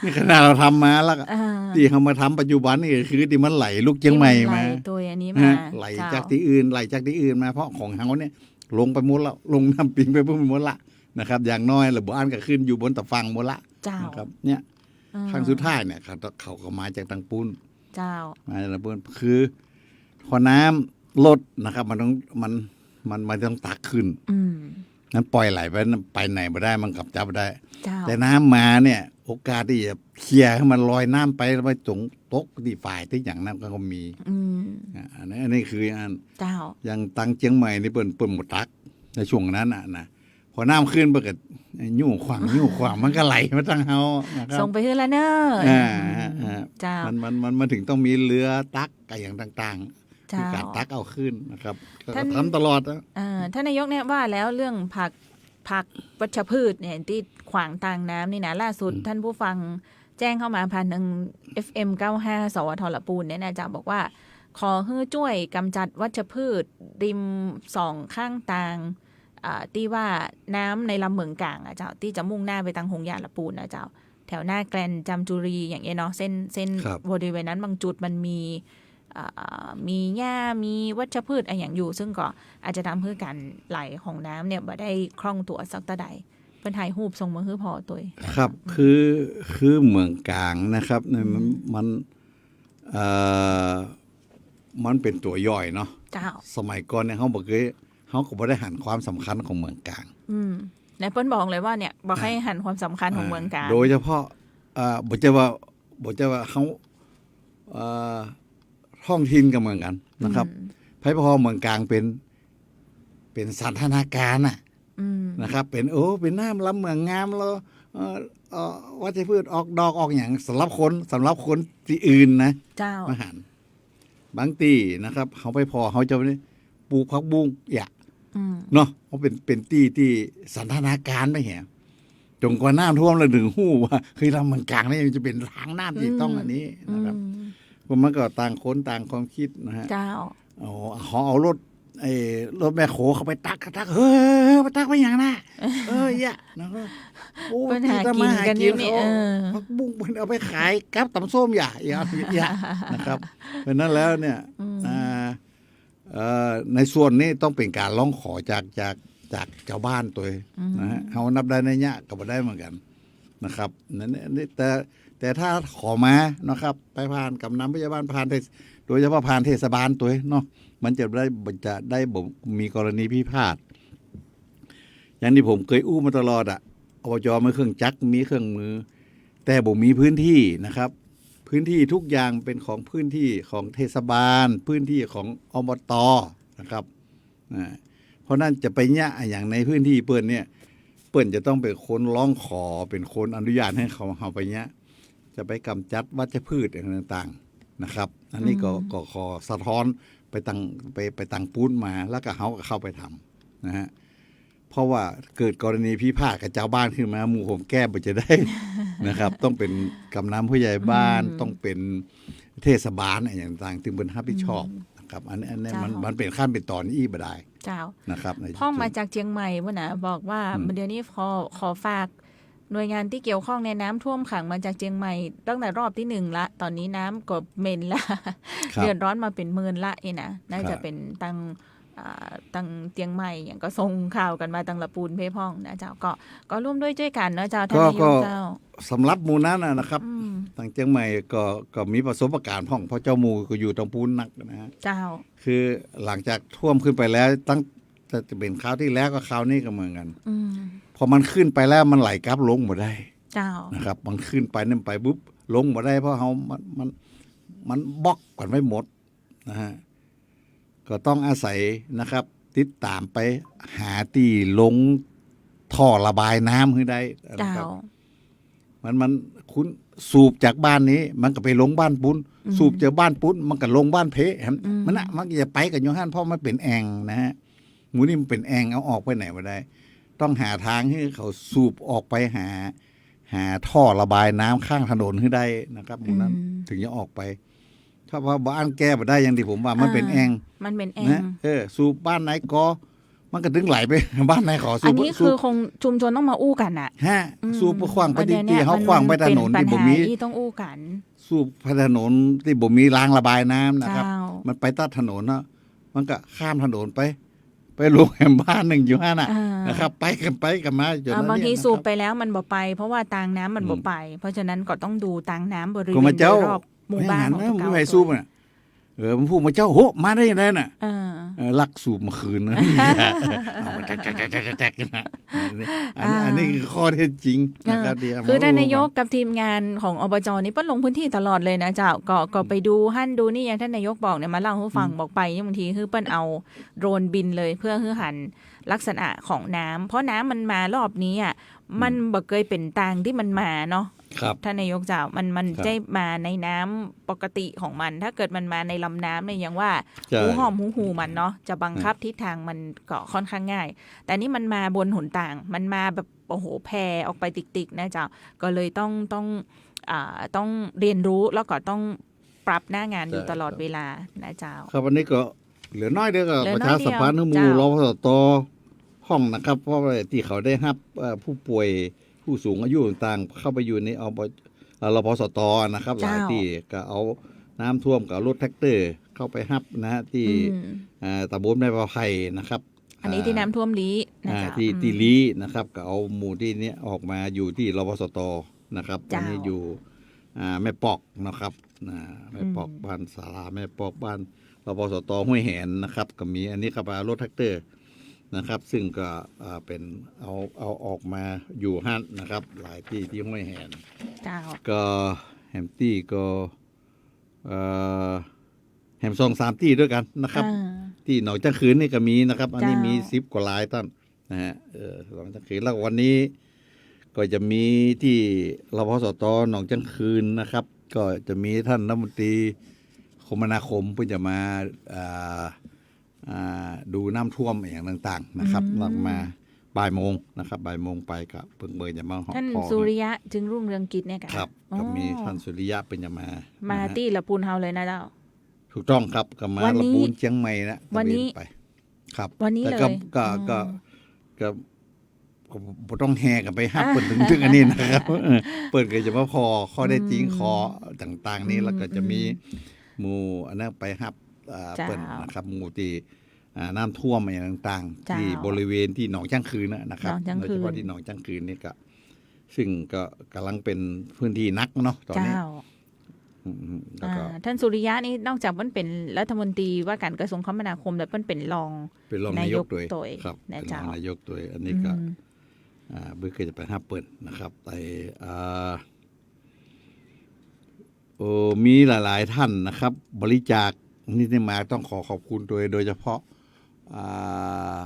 นี่ขนาดเฮาทำมาแล้วอะ อ่า ตี้เฮามาทำปัจจุบันนี่ก็คือตี้มันไหลลุกเจียงใหม่มา ตี้มันไหลตวยอันนี้มา ฮะ ไหล เจ้า จากตี้อื่น ไหลจากตี้อื่นมา เพราะของเฮาเนี่ยลงไปหมดแล้ว ลงน้ำปิงไปหมดละนะครับ อย่างน้อยละบ่อั้นก็ขึ้นอยู่บนตะฝั่งหมดละ เจ้า นะครับ เนี่ย อ่า ครั้งสุดท้ายเนี่ย เขา เขาก็มาจากตังปู้น เจ้า มาจากตังปู้น คือ พอน้ำลดนะครับ มันต้อง มัน มัน มันต้องตักขึ้น อืม มันปล่อยไหลไป ไปไหนบ่ได้ มันกำจัดบ่ได้ เจ้า แต่น้ำมาเนี่ย โอกาสตี้จะเคลียร์หื้อมันลอยน้ำไป แล้วไปตรงตกตี้ฝ่ายตี้อย่างนั้นก็มี อืม อ่ะ อันนี้ อันนี้คืออัน เจ้า อย่างตังเจียงใหม่นี่เปิ้น เปิ้นบ่ตัก ในช่วงนั้นน่ะนะ พอน้ำขึ้นเปิ้นก็ยู้ขว้าง ยู้ขว้าง มันก็ไหลมาตังเฮานะครับ ส่งไปหื้อละเน่อ อ่า อืม อ่า เจ้า มัน มัน มัน มันถึงต้องมีเรือตักอะหยังต่างๆ เจ้า คือก๋านตักเอาขึ้นนะครับ ก็ ท่าน ทำตลอดนะ อ่า ท่านนายกเนี่ยว่าแล้วเรื่องผัก ผักวัชพืชเนี่ยตี้ขวางตางน้ำนี่นะ ล่าสุด อืม ท่านผู้ฟังแจ้งเข้ามาผ่านทาง เอฟเอ็ม เก้าห้า สวท ละปูนเนี่ยนะเจ้า บอกว่า ขอหื้อจ้วยก๋ำจัดวัชพืชริมสองข้างตาง อ่า ตี้ว่าน้ำในลำเหมืองก๋างอะเจ้า ตี้จะมุ่งหน้าไปตางหงหยาละปูนนะเจ้า แถวหน้าแกรนด์จามจุรีอย่างเงี้ยเนาะ เส้น เส้น ครับ บริเวณนั้นบางจุดมันมี อ่า มีหญ้า มีวัชพืชอะหยังอยู่ ซึ่งก็อาจจะทำหื้อก๋านไหลของน้ำเนี่ยบ่ได้คล่องตั๋วสักเต้าใด เปิ้นถ่ายรูปส่งมาหื้อผ่อตวย ครับ คือ คือเหมืองก๋างนะครับ เนี่ยมัน อืม มัน เอ่อ มันเป๋นตั๋วย่อยเนาะ เจ้า สมัยก่อนเนี่ยเฮาบ่เกย เฮาก็บ่ได้หันความสำคัญของเหมืองก๋าง อืม และเปิ้นบอกเลยว่าเนี่ย บ่ใค่หันความสำคัญของเหมืองก๋าง อ่า โดยเฉพาะ เอ่อ บ่ใจ้ว่า บ่ใจ้ว่าเฮา เอ่อ ท้องถิ่นก็เหมือนกั๋นนะครับ อืม ไผผ่อเหมืองก๋างเป๋น เป๋นสันทนาการน่ะ อืม นะครับ เป๋น โอ้ เป๋นน้ำลำเหมืองงามแล้ว เอ่อ เอ่อ วัชพืชออกดอกออกหยัง สำหรับคน สำหรับคนตี้อื่นนะ เจ้า มาหัน บางตี้นะครับ เฮาไปผ่อ เฮาจะไปปลูกผักบุ้ง อย่า อืม เนาะ เพราะเป๋น เป๋นตี้ตี้สันทนาการไปแหม จ๋นกว่าน้ำท่วมแล้วเถิงฮู้ว่า เฮ้ย ลำเหมืองก๋างนี่มันจะเป๋นตางน้ำตี้ต้องอันนี้นะครับ อืม เพราะมันก็ต่างคนต่างความกึ๊ดนะฮะ เจ้า เอา เขาเอารถ ไอ้รถแมคโครเข้าไปตัก ตัก เฮ้ย ไปตักไปหยังน่ะ เออ อย่า นะ โอ้ เปิ้นหากิ๋นกั๋นอยู่นี่ ตี้ทำมาหากิ๋นเขา เออ ผักบุ้งเปิ้นเอาไปขายกับต๋ำส้ม อย่า อย่า อย่า นะครับ เพราะนั้นแล้วเนี่ย อืม อ่า เอ่อ ในส่วนนี้ต้องเป๋นก๋านร้องขอจาก จาก จากจาวบ้านตวย อืม นะฮะ เฮานับได้นัยยะก็บ่ได้เหมือนกั๋นนะครับ นั่น นี่ แต่ แต่ถ้าขอมานะครับ ไปผ่านก๋ำนันผู้ใหญ่บ้าน ผ่านเทศ โดยเฉพาะผ่านเทศบาลตวยเนาะ มันจะได้ จะได้บ่มีกรณีพิพาท อย่างตี้ผมเกยอู้มาตลอดอะ อบจ. มีเครื่องจักร มีเครื่องมือ แต่บ่มีพื้นที่นะครับ พื้นที่ทุกอย่างเป๋นของพื้นที่ของเทศบาล พื้นที่ของ อบต. นะครับ อ่า เพราะนั้นจะไปเยียะอะหยังในพื้นที่เปิ้นเนี่ย เปิ้นจะต้องเป๋นคนร้องขอ เป๋นคนอนุญาตหื้อเขา เฮาไปเยียะ จะไปก๋ำจัดวัชพืชอะหยังต่างๆ นะครับ อันนี้ก็ อืม ก็ขอสะท้อนไปตาง ไป ไปตางปู๊นมา แล้วก็เฮาก็เข้าไปทำนะฮะ เพราะว่าเกิดกรณีพิพาทกับจาวบ้านขึ้นมา หมู่ผมแก้บ่ได้นะครับ ต้องเป๋นก๋ำนันผู้ใหญ่บ้าน อืม ต้องเป๋นเทศบาลอะหยังต่างๆ ตึงเปิ้นฮับผิดชอบ อืม นะครับ อันนี้ อันนี้มัน เจ้า มันเป๋นขั้นเป๋นต๋อนอี้บ่ได้ เจ้า นะครับ ใน พ่องมาจากเจียงใหม่ปู๊นนะ บอกว่า อืม เดี๋ยวนี้ขอ ขอฝากหน่วยงานตี้เกี่ยวข้องเนี่ย น้ำท่วมขังมาจากเจียงใหม่ ตั้งแต่รอบตี้หนึ่งละ ต๋อนนี้น้ำก็เหม็นละ ครับ เดือดร้อนมาเป๋นเมินละเอ้ยนะ น่าจะ ครับ เป๋นตาง อ่า ตางเจียงใหม่อะหยังก็ส่งข่าวกั๋นมาตางละปูนเพ่พ่องนะเจ้า ก็ ก็ร่วมด้วยจ้วยกั๋นเนาะเจ้า ท่านนายกเจ้า ก็ ก็สำหรับหมู่นั้นน่ะนะครับ อืม ตางเจียงใหม่ก็ ก็มีประสบการณ์พ่อง เพราะเจ้าหมู่ก็อยู่ตางปู๊นนักนะฮะ เจ้า คือหลังจากท่วมขึ้นไปแล้ว ตั้งแต่เป๋นคราวตี้แล้วก็คราวนี้ก็เหมือนกั๋น อืม พอมันขึ้นไปแล้วมันไหลกลับลงบ่ได้ เจ้า นะครับ มันขึ้นไปนี่ไปปุ๊บ ลงบ่ได้ เพราะเฮา มัน มัน มันบล็อกกั๋นไว้หมดนะฮะ ก็ต้องอาศัยนะครับ ติดต๋ามไปหาตี้ลงท่อระบายน้ำหื้อได้นะครับ เจ้า มัน มัน คุณสูบจากบ้านนี้ มันก็ไปลงบ้านปู๊น อืม สูบจากบ้านปู๊น มันก็ลงบ้านเพ่ อืม มันน่ะ มันก็จะไปกั๋นอยู่หั้น เพราะมันเป๋นแอ่งนะฮะ หมู่นี้มันเป๋นแอ่ง เอาออกไปไหนบ่ได้ ต้องหาตางหื้อเขาสูบออกไปหา หาท่อระบายน้ำข้างถนนหื้อได้นะครับ หมู่นั้น อืม ถึงจะออกไป ถ้าว่าบ่อั้นแก้บ่ได้ อย่างตี้ผมว่า มันเป๋นแอ่ง อ่า มันเป๋นแอ่ง นะ เออ สูบบ้านไหนก็ มันก็ตึงไหลไปบ้านไหนก็ สูบ อันนี้ สูบ คือคงชุมชนต้องมาอู้กั๋นน่ะ ฮะ อืม สูบขว้างไปตี้ อันเนี้ย ตี้เฮาขว้างไปถนนตี้บ่มี มันเป๋นปัญหาอี้ต้องอู้กั๋น สูบไปถนนตี้บ่มีรางระบายน้ำนะครับ เจ้า มันไปตัดถนนเนาะ มันก็ข้ามถนนไป ไปลงแหมบ้านนึ่งอยู่หั้นน่ะ อ่า นะครับ ไปกั๋นไปกั๋นมาจ๋น อ่า บางที เนี่ยนะครับ สูบไปแล้วมันบ่ไป เพราะว่าตางน้ำมันบ่ไป อืม เพราะฉะนั้นก็ต้องดูตางน้ำบริเวณ ก็มาเจ้า โดยรอบหมู่บ้าน ไม่หันนะ ของตัว ไม่ให้สูบน่ะ เออ มันพูดมาเจ้า โห มาได้ยังไงน่ะ เออ เออ ลักสูบมาคืนนะ เอามาแจ๊กๆๆๆๆนะ อันนี้ อ่า อันนี้คือข้อเท็จจริงนะครับ เออ ที่เอามา คือท่านนายกกับทีมงานของ อบจ. นี่เปิ้นลงพื้นที่ตลอดเลยนะเจ้า ก็ ก็ไปดูหั้นดูนี่ อย่างท่านนายกบอกเนี่ย มาเล่าหื้อฟัง อืม บอกไป บางทีคือเปิ้นเอาโดรนบินเลย เพื่อหื้อหันลักษณะของน้ำ เพราะน้ำมันมารอบนี้อะ อืม มันบ่เกยเป๋นตางตี้มันมาเนาะ ครับ ท่านนายกเจ้า มัน มัน ครับ ได้มาในน้ำปกติของมัน ถ้าเกิดมันมาในลำน้ำเนี่ยยังว่า ใช่ ฮู้ฮ่อมฮู้ฮูมันเนาะ จะบังคับ อ่า ทิศทางมันก็ค่อนข้างง่าย แต่นี่มันมาบนหนตาง มันมาแบบ โอ้โห แผ่ออกไปติกๆ นะเจ้า ก็เลยต้อง ต้อง อ่า ต้องเรียนรู้ แล้วก็ต้องปรับหน้างานอยู่ ใช่ ตลอด ครับ เวลานะเจ้า ครับ อันนี้ก็เหลือน้อยเดียวก็ เหลือน้อยเดียว ประชาสัมพันธ์ให้หมู่ เจ้า รพสต ห้องนะครับ เพราะว่าตี้เขาได้ฮับ เอ่อ ผู้ป่วย ผู้สูงอายุต่างๆ เข้าไปอยู่ใน อบ เอ่อ รพสต นะครับ เจ้า หลายตี้ก็เอาน้ำท่วมก็เอารถแทรกเตอร์เข้าไปฮับนะฮะ ตี้ อืม เอ่อ ตำบลแม่ประไพนะครับ อันนี้ตี้ อ่า น้ำท่วมลี้นะ อ่า เจ้า ตี้ อืม ตี้ลี้นะครับ ก็เอาหมู่ตี้เนี้ยออกมาอยู่ตี้ รพสต นะครับ เจ้า อันนี้อยู่ อ่า แม่ปอกนะครับ อ่า แม่ปอก อืม บ้านศาลาแม่ปอก บ้าน รพสต ห้วยแหนนะครับ ก็มีอันนี้ครับ อ่า รถแทรกเตอร์นะครับ ซึ่งก็ อ่า เป๋นเอา เอาออกมาอยู่หั้นนะครับ หลายตี้ตี้ห้วยแหน เจ้า ก็แหมตี้ก็ เอ่อ แหมสองสามตี้ด้วยกั๋นนะครับ อ่า ตี้หนองจั้งคืนนี่ก็มีนะครับ อันนี้ เจ้า มีสิบกว่าลายต้าน นะฮะ เอ่อ หนองจั้งคืน แล้ววันนี้ก็จะมีตี้ รพสต หนองจั้งคืนนะครับ ก็จะมีท่านรัฐมนตรีคมนาคมเปิ้นจะมา อ่า อ่า ดูน้ำท่วมอะหยังต่างๆ นะครับ อืม แล้วมาบ่ายโมงนะครับ บ่ายโมงไปก็เปิ้น เปิ้นจะมาหอ ท่าน ขอ สุริยะ จึงรุ่งเรืองกิจเนี่ยค่ะ ครับ อ๋อ ก็มีท่านสุริยะเปิ้นจะมา มา นะฮะ ตี้ละปูนเฮาเลยนะเจ้า ถูกต้องครับ ก็มา วันนี้ ละปูนเจียงใหม่นะ วันนี้ ตะเวนไป ครับ วันนี้ แต่ก็ เลย ก็ อืม ก็ ก็ ก็บ่ต้องแห่กั๋นไปฮับ อ่า เปิ้นเถิง เถิงอันนี้นะครับ เออ เปิ้นก็จะมาผ่อข้อเท็จจริง อืม ข้อต่างๆ นี่ อืม แล้วก็จะมี อืม หมู่อันนั้นไปฮับ อ่า เจ้า เปิ้นนะครับ หมู่ตี้ อ่า น้ำท่วมอะหยังต่างๆ เจ้า ตี้บริเวณตี้หนองจั้งคืนนะ นะครับ หนองจั้งคืน โดยเฉพาะตี้หนองจั้งคืนนี่ก็ ซึ่งก็ก่ำลังเป๋นพื้นตี้หนักเนาะ ต๋อนนี้ เจ้า อืมๆ แล้วก็ อ่า ท่านสุริยะนี่นอกจากเปิ้นเป๋นรัฐมนตรีว่าก๋านกระทรวงคมนาคมแล้ว เปิ้นเป๋นรอง เป๋นรองนายก นายกตวย ตวย ครับ นะ เป๋นรอง เจ้า นายกตวย อันนี้ก็ อืม อ่า เปิ้นก็จะไปฮับเปิ้นนะครับ ไอ้ อ่า เอ่อ มีหลายๆ ท่านนะครับ บริจาค นี่ นี่มาต้องขอขอบคุณตวย โดยเฉพาะ อ่า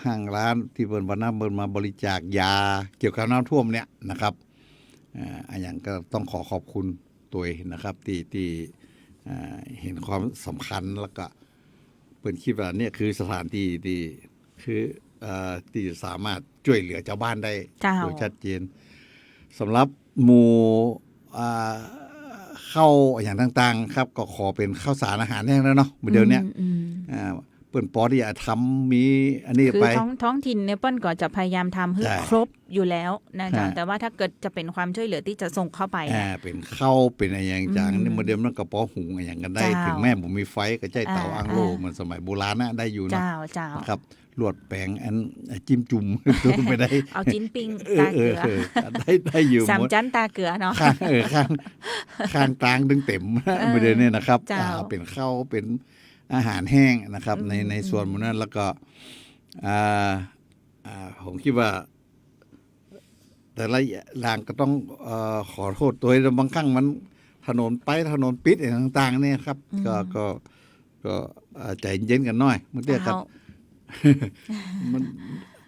ห้างร้านตี้เปิ้น วันนั้นเปิ้นมาบริจาคยาเกี่ยวกับน้ำท่วมเนี่ยนะครับ อ่า อะหยังก็ต้องขอขอบคุณตวยนะครับ ตี้ ตี้ อ่า หันความสำคัญ แล้วก็เปิ้นกึ๊ดว่าเนี่ยคือสถานตี้ตี้ คือ เอ่อ ตี้สามารถจ้วยเหลือจาวบ้านได้ เจ้า โดยชัดเจน สำหรับหมู่ อ่า ข้าวอะหยังต่างๆ ครับ ก็ขอเป๋นข้าวสารอาหารแห้งแล้วเนาะ เมื่อเดี๋ยวเนี้ย อืม อืม อ่า เปิ้นปอตี้จะทำมีอันนี้ คือ ไป ท้อง ท้องถิ่นเนี่ยเปิ้นก็จะพยายามทำหื้อ ใช่ ครบอยู่แล้วนะเจ้า อ่า แต่ว่าถ้าเกิดจะเป๋นความจ้วยเหลือตี้จะส่งเข้าไป อ่า เนี่ย เป๋นข้าว เป๋นอะหยังต่างๆ อืม นี่ เมื่อเดี๋ยวมันก็ปอหุงอะหยังกั๋นได้ เจ้า เถิงแม้บ่มีไฟก็ใจ๊เต๋า อ่า อั้งโล่ อ่า เหมือนสมัยโบราณนะ ได้อยู่นะ เจ้า เจ้า นะครับ ลวดแป๋งอัน ไอ้จิ้มจุ่ม ไปได้ เอาจิ๊นปิ้ง เออ ตาเกือ เออ เออ ได้ ได้อยู่ สาม หมด จั๊นตาเกือเนาะ ข้าง เออ ข้าง ข้างตางตึงเต๋ม เออ เมื่อเดี๋ยวนี้นะครับ เจ้า อ่า เป๋นข้าว เป๋นอาหารแห้งนะครับ อืม ใน ในส่วนหมู่นั้น แล้วก็ อ่า อ่า ผมกึ๊ดว่า แต่ละอย่างก็ต้อง เอ่อ ขอโต้ษตวย บางครั้งมันถนนไป ถนนปิดอะหยังต่างๆ เนี่ยครับ อืม ก็ ก็ ก็ อ่า ใจ๋เย็นกั๋นหน้อย บางเตื้อก็ เจ้า มัน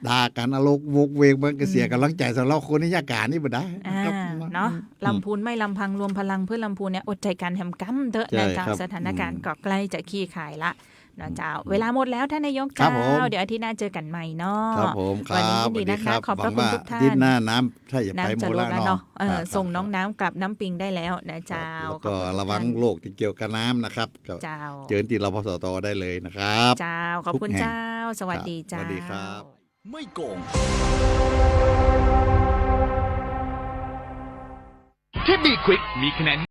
ด่ากั๋นอะโลกโวกเวก มันก็เสีย อืม ก๋ำลังใจ๋สำหรับคนในยาการนี่บ่ได้นะครับ อ่า เนาะ อืม ลำพูนไม่ลำพังรวมพลังเพื่อลำพูนเนี่ย อดใจ๋กั๋นแหมก้ำเต๊อะ ใช่ นะเจ้า ครับ สถานการณ์ อืม ก็ใกล้จะคลี่คลายละนะเจ้า อืม เวลาหมดแล้วท่านนายก ครับผม เจ้า เดี๋ยวอาทิตย์หน้าเจอกั๋นใหม่เนาะ ครับผม วันนี้ ครับ ยินดีนัก สวัสดีครับ ขอบพระคุณ หวังว่า ทุกท่าน อาทิตย์หน้าน้ำถ้าจะไปหมดแล้วเนาะ น้ำจะลดแล้วเนาะ เออ ครับ ส่งน้องน้ำกลับน้ำปิงได้แล้วนะเจ้า ครับ แล้วก็ ขอบคุณทุกท่าน ระวังโรคตี้เกี่ยวกับน้ำนะครับ ก็ เจ้า เจิญตี้ รพสต ได้เลยนะครับ เจ้า ขอบคุณ ทุกแห่ง เจ้า สวัสดี ครับ เจ้า สวัสดีครับ ไม่โกง ที่บีควิกมีคะแนน